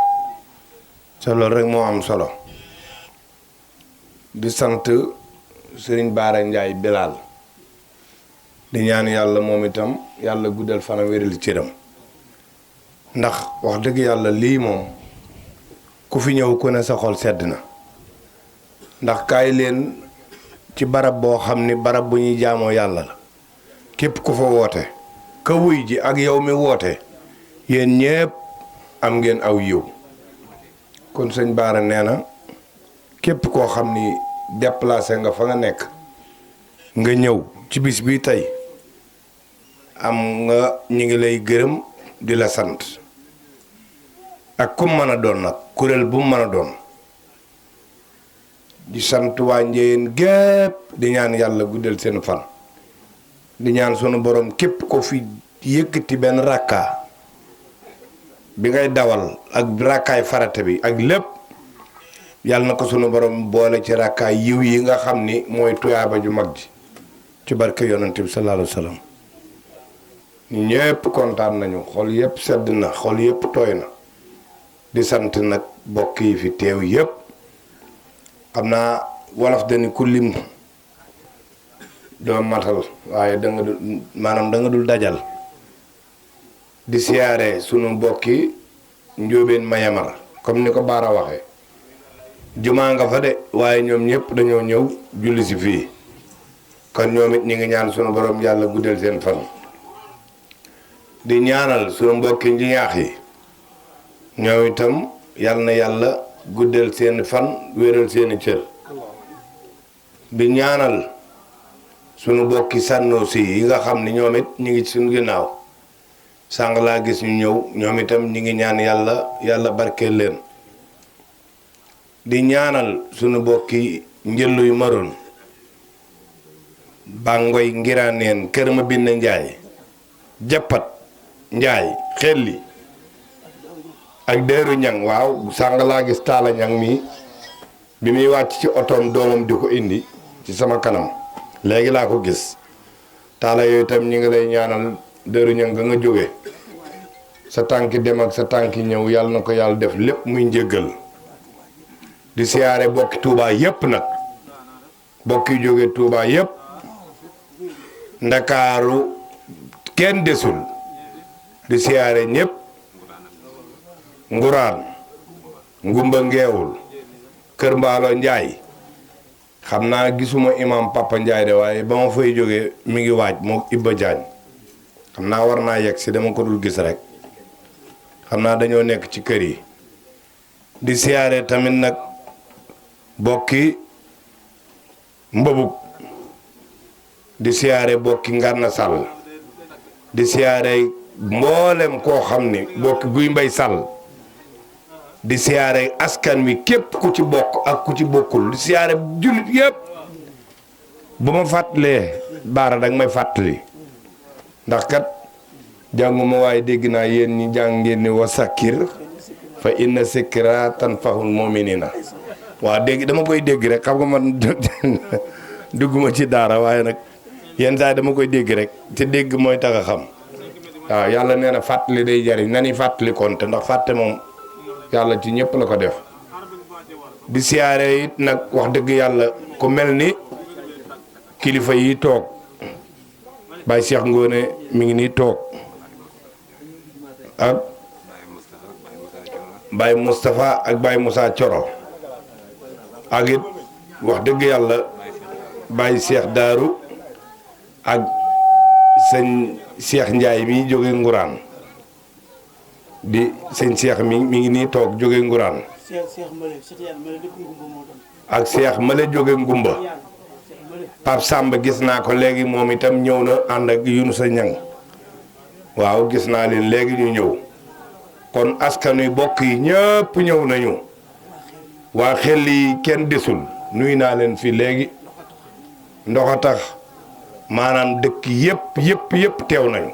te loolu rek moo am solo di sant Serigne Bara Ndiaye Bilal di ñaan yàlla moom itam yàlla guddal fana wéral cëram ndax wax dëgg yàlla lii moom ku fi ñëw ku ne sa xol sedd na ndax kaay leen ci barab boo xam ni barab bu ñuy jaamoo yàlla la képp ku fa woote ka wuy ji ak yow mi woote yéen ñépp am ngeen aw yiw kon sëñ Bara nee na képp koo xam ni déplacé nga fa nga nekk nga ñëw ci bis bi tey am nga ñu ngi lay gërëm di la sant ak kum mën a doon nag kuréel bu mu mën a doon di sant waa Njéyeen gépp di ñaan yàlla guddal seen fan di ñaan sunu borom képp ko fi yëkkati benn rakka bi ngay dawal ak rakkaay farata bi ak lépp yàlla na ko sunu borom boole ci rakkaay yiw yi nga xam ni mooy tuyaaba ju mag ji ci barke yonent bi sallallahu alayhi wa sallam ñu ñëpp kontaan nañu xol yëpp sedd na xol yëpp tooy na di sant nag bokk yi fi teew yëpp xam naa wolof dañu ku lim doo matal waaye da nga dul maanaam da nga dul dajal di siyaare sunu bokki njóobeen mayamar comme ni ko Bara waxee jumaa nga fa de waaye ñoom ñëpp dañoo ñëw julli si fii kon ñoom it ñi ngi ñaan sunu borom yàlla guddal seen fan di ñaanal sunu mbokki njiyaax yi ñoom itam yàlla na yàlla guddal seen fan wéral seeni cër di ñaanal sunu bokki sànnoosi yi nga xam ni ñoom it ñi ngi ci sunu ginnaaw sàng laa gis ñu ñëw ñoom itam ñi ngi ñaan yàlla barkeel leen di ñaanal sunu bokki njëllu yu maroon bàngoy ngiraaneen kër ma bind njaay jàppat njaay xelli ak deeru ñang waaw sàng laa gis taala ñang mi bi muy wàcc ci otoom doomam di ko indi ci sama kanam léegi laa ko gis taala yooyu itam ñi ngi lay ñaanal deeru ñang nga jóge sa tànki dem ak sa tànki ñëw yàlla na ko yàlla def lépp muy njëggal di siyaare bokki Touba yépp nag bokki jóge Touba yépp ndakaaru kenn desul di siyaare ñépp nguraan ngumba ngeewul kër mbaalo njaay xam naa gisuma imam Papa Njaay de waaye ba ma fay jógee mi ngi waaj moo Ibba Jaañ xam naa war naa yegg si dama ko dul gis rek xam naa dañoo nekk ci kër yi di siyaare tamit nag bokki mbëbug di siyaare bokki Ngànna Sàll di siyaare mboolem koo xam ni bokki Guy Mbay Sàll di siyaare askan wi képp ku ci bokk ak ku ci bokkul di siyaare jullit yépp bu ma fàttalee Bara danga may fàttali ndax kat jànguma waaye dégg naa yéen ñi jàng ngeen ni wa sakkir fa inna sikra tanfahul mu'minina waaw dégg dama koy dégg rek xam nga man dugguma ci daara waaye nag yenn saa dama koy dégg rek te dégg mooy tax a xam waaw yàlla nee na fàttali day jariñ nani fàttali konte ndax fàtte moom yàlla ci ñëpp la ko def di siyaare it nag wax dëgg yàlla ku mel ni kilifa yi toog Baye Cheikh Ngone mi ngi nii toog ak Baye Moustapha ak Baye Moussa Coro ak it wax dëgg yàlla Baye Cheikh Daaru ak sëñ Cheikh Ndiaye mi jóge Nguraan di sëñ Cheikh mi ngi nii toog jóge Nguraan ak Cheikh Male jóge Ngumba Pape Samba gis naa ko léegi moom itam ñëw na ànd ak Yunusa Ñang waaw gis naa leen léegi ñu ñëw kon askan wi bokk yi ñëpp ñëw nañu waa xel yi kenn desul nuy naa leen fii léegi ndox a tax maanaam dëkk yëpp teew nañu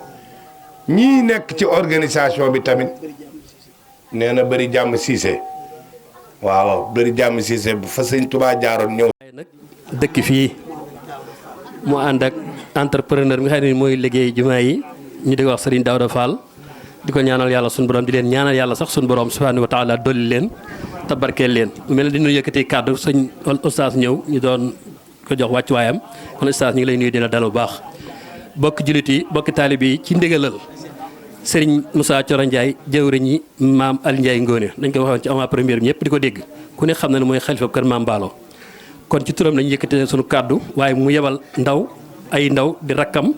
ñii nekk ci organisation bi tamit nee na bëri jàmm siise waaw bëri jàmm siise bu fa sëñ Touba jaaroon ñëw. nag dëkk fii mu ànd ak entrepreneur mi nga xam ne mooy liggéey jumaa yi ñu di ko wax Serigne Daouda Fall di ko ñaanal yàlla suñu borom di leen ñaanal yàlla sax suñu borom subhanahu wa taala dolli leen te barkeel leen mu mel ne dinu yëkkati kàddu sëñ oustaz ñëw ñu doon ko jox wàccuwaayam kon oustaz ñu ngi lay nuyu dina dal bu baax bokki jullit yi bokki taalib yi ci ndigalal Serigne Moussa Thioro Ndiaye jëwriñ yi maam Al Ndiaye Ngone dañ ko waxoon ci avant première bi ñëpp di ko dégg ku ne xam na ne mooy xalifa kër maam Mballo kon ci turam lañu yëkkatee suñu kàddu waaye mu yebal ay ndaw di rakkam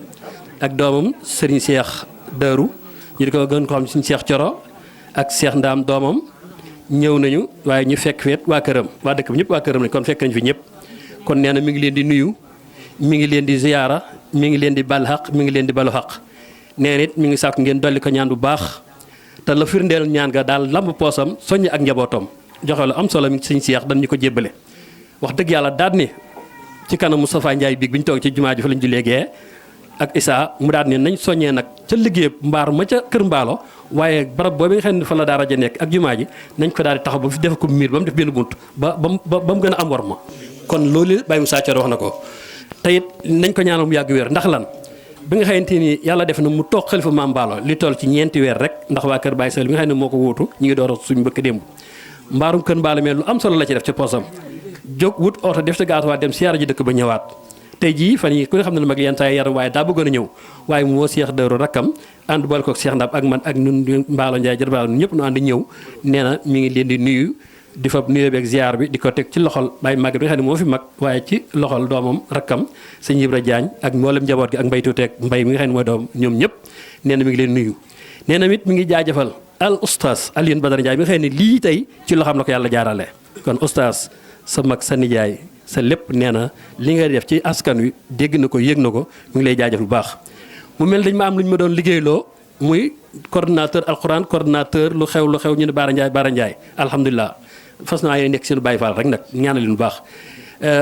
ak doomam Serigne Cheikh Darou ñu di ko gën ko xam suñu Cheikh Thioro ak Cheikh Ndaam doomam ñëw nañu waaye ñu fekk feet waa këram waa dëkk bi ñëpp waa këram lañ kon fekk nañ fi ñëpp kon nee na mi ngi leen di nuyu mi ngi leen di ziyaara mi ngi leen di bal xaq mi ngi leen di balu xaq nee nit mi ngi sàkk ngeen dolli ko ñaan bu baax te la firndeel ñaan ga daal lamb poosam soññ ak njabootam joxe lu am solo mi suñ Cheikh dañ ñu ko jébbale wax dëgg yàlla daal ni ci kanam Moustapha Ndiaye biig bi ñu toog ci jumaa ji fa lañ jullee gee ak Issa mu daal ne nañ soññee nag ca liggéey mbaar ma ca kër Mballo waaye barab boobu nga xam ne fa la daara ja nekk ak jumaa ji nañ ko daal di taxaw ba fi def ko miir ba mu def benn bunt ba mu gën a am war ma kon loolu Baye Moussa Thioro wax na ko te it nañ ko ñaanal mu yàgg wér ndax lan bi nga xamante ni yàlla def na mu toog xalifa Maam Mballo li toll ci ñeenti weer rek ndax waa kër Baye Sall bi nga xam ne moo ko wóotu ñu ngi door a suñu mbëkk démb mbaarum kër Mballo mais lu am solo la ci def ci posam jóg wut oto def ci gaasuwaa dem siyaara ji dëkk ba ñëwaat tey jii fan yi ku ne xam ne mag yenn saa yaram waaye daa bëggoon a ñëw waaye moo Cheikh Darou rakkam ànd boole ko Cheikh Ndab ak man ak ñun Mballo Ndiaye jër Mballo ñëpp nu ànd ñëw nee na mi ngi leen di nuyu di fa nuyoo beeg ziar bi di ko teg ci loxol Baye Mag bi nga xam ne moo fi mag waaye ci loxol doomam rakkam sëñ Ibra Diagne ak mboolem njaboot gi ak mbay tuuteeg mbay mi nga xam ne mooy doom ñoom ñëpp nee na mi ngi leen nuyu nee na it mi ngi jaajëfal al oustaz Alioune Badara Ndiaye mi nga xam ne lii tey ci loxam la ko yàlla jaarale kon oustaz sa mag sa nijaay sa lépp nee na li nga def ci askan wi dégg na ko yëg na ko mu ngi lay jaajëf bu baax mu mel dañ ma am lu ñu ma doon liggéeyloo muy coordonnateur alxuraan coordonnateur lu xew ñu ne Baara Ndiaye alhamdulilah fas naa yéene nekk seen Baye Fall rek nag ñaanal leen bu baax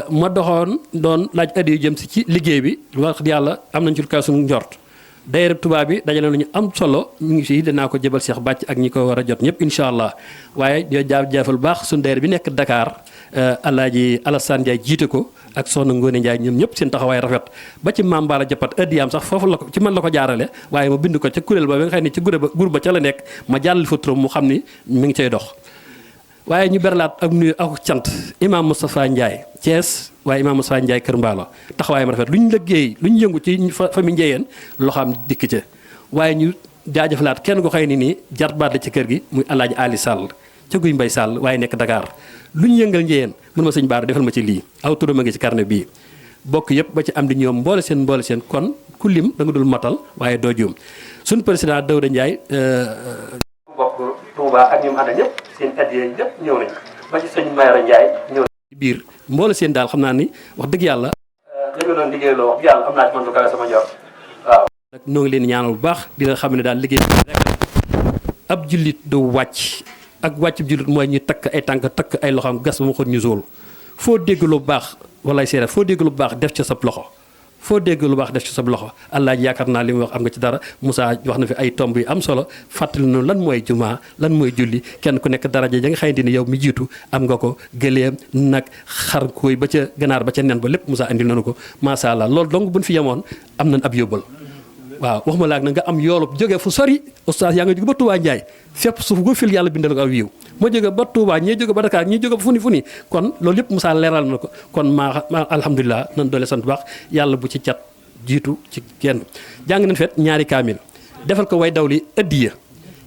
ma doon laaj addi yu jëm si ci liggéey bi wax yàlla am nañ ci lu kaw suñu njort daayira tubaab bi dajale nañu am solo mu ngi fii danaa ko jëbal Cheikh Bàcc ak ñi ko war a jot ñëpp incha allah waaye di jaafal bu baax suñu daayira bi nekk Dakar Alaaji Alassane Ndiaye jiite ko ak Soxna Ngone Ndiaye ñoom ñëpp seen taxawaay rafet ba ci Maam Bala jëppat addiyaam sax foofu la ko ci man la ko jaarale waaye ma bind ko ca kuréel ba nga xam ne ci groupe ba ca la nekk ma jàllal fa turam mu xam ni mi ngi cay dox waaye ñu berlaat ak nuyu ak cant imam Moustapha Ndiaye Thiès waaye imam Moustapha Ndiaye Kër Mballo taxawaayam rafet lu ñu liggéey lu ñu yëngu ci famille Ndiéyeen loxaam dikk ca waaye ñu jaajëfalaat kenn ko xëy ni nii jarbaat la ci kër gi muy Alaaji Ali Sall ca Guy Mbay Sall waaye nekk Dakar lu ñu yëngal Ndiéyeen mën ma sëñ Baara defal ma ci lii aw turam a ngi ci carnet bii bokk yëpp ba ci am di ñoom mboole seen kon ku lim da nga dul matal waaye doo juum suñu président Daouda Ndiaye bokk Touba ak ñoom ànd ñëpp seen addiya yëpp ñëw nañ ba ci sëñ Mayra Ndiaye ñëw nañ biir mboole seen daal xam naa ni wax dëgg yàlla li nga doon liggéey loo wax yàlla am naa ci man lu kawe sama njort waaw nag noo ngi leen ñaanal bu baax dina xam ne daal liggéey rek ab jullit du wàcc ak wàcc jullit mooy ñu takk ay tànk takk ay loxoom gas ba mu xot ñu zool foo dégg lu baax walaay seere foo dégg lu baax def ca sab loxo foo dégg lu baax def ci sab loxo allah ji yaakaar naa li mu wax am nga ci dara Moussa wax na fi ay tomb yu am solo fàttali nu lan mooy jumaa lan mooy julli kenn ku nekk daraja ja nga xamante ni yow mi jiitu am nga ko gëleem nag xar koy ba ca ganaar ba ca nen ba lépp Moussa andi nañu ko macha allah loolu donc buñ fi yemoon am nañ ab yóbbal waaw waxuma laag na nga am yoolub jóge fu sori oustaz yaa nga jóge ba Touba Ndiaye fépp suuf go fil yàlla bindal ko aw yiw moo jóge ba Touba ñii jóge ba Dakar ñii jóge ba fu ni kon loolu yëpp Moussa leeral na ko kon maa alhamdulilah nan doole sant baax yàlla bu ci cat jiitu ci kenn jàng nañ fet ñaari kaamil defal ko way daw li ëddiya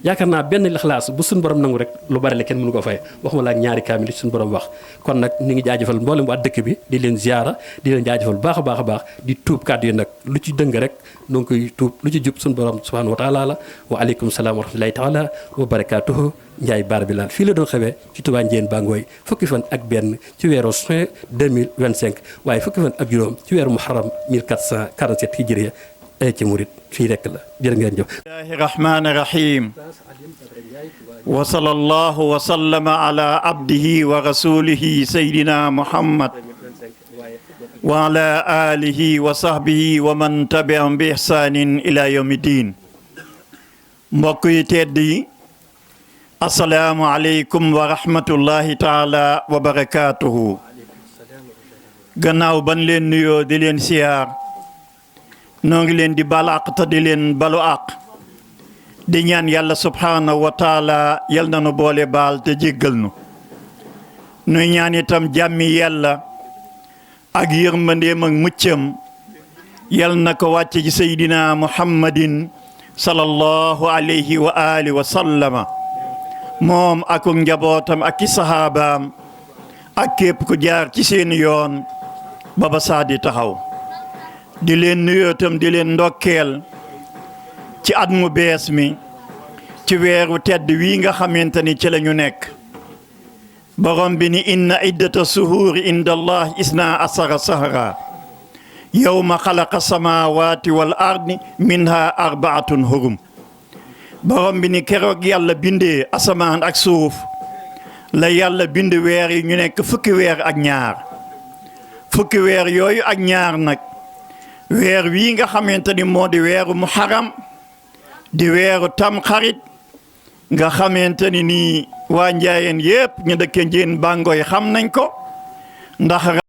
yaakaar naa benn lixlaas bu suñu borom nangu rek lu bari la kenn mënu ko fay waxuma la ak ñaari kaamil li suñu borom wax kon nag ñu ngi jaajëfal mboolem waa dëkk bi di leen ziara di leen jaajëfal baax a baax a baax di tuub kàddu yi nag lu ci dëng rek noo ngi koy tuub lu ci jub suñu borom subhanahu wa taala la wa aleykum salaam wa rahmatullahi taala wa barakatuhu Ndiaye Baar Bilal fii la doon xewee ci Touba Ndiéyène Bangoy fukki fan ak benn ci weeru juin 2025 waaye fukki fan ak juróom ci weeru muharram 1447 hijriya ci murit fii rek la jërë ngeen jëf. bismillahi rahmani rahim wa sallallahu wa sallama ala abdihi wa rasulihi sayyidina muhammad wa ala alihi wa sahbihi wa man tabi'ahum bi ihsanin ila yawmi din mbokk yi tedd yi assalaamu aleykum wa rahmatullahi taala wa barakatuhu gannaaw ban leen nuyoo di leen siyaar noo ngi leen di bal àq te di leen balu àq di ñaan yàlla subhaanahu wa taala yal na nu boole baal te jéggal nu nuy ñaan itam jàmmi yàlla ak yërmandeem ak muccam yal na ko wàcce ci seydina muhammadin sallallahu alayhi wa alihi wa sallama moom ak njabootam ak i sahaabaam ak képp ku jaar ci seen yoon baba saadi taxaw di leen nuyootam di leen ndokkeel ci at mu bees mi ci weeru tedd wii nga xamante ni ci la ñu nekk borom bi ni inna iddata suhuuri inda allah isna asara sahra yawma xalaqa samawati wal ardi minha arbaatun hurum borom bi ni keroog yàlla bindee asamaan ak suuf la yàlla bind weer yi ñu nekk fukki weer ak ñaar fukki weer yooyu ak ñaar nag weer wii nga xamante ni moo di weeru muharram di weeru tamxarit nga xamante ni nii waa njaayeen yépp ñu dëkke njeen bàngoy xam nañ ko ndax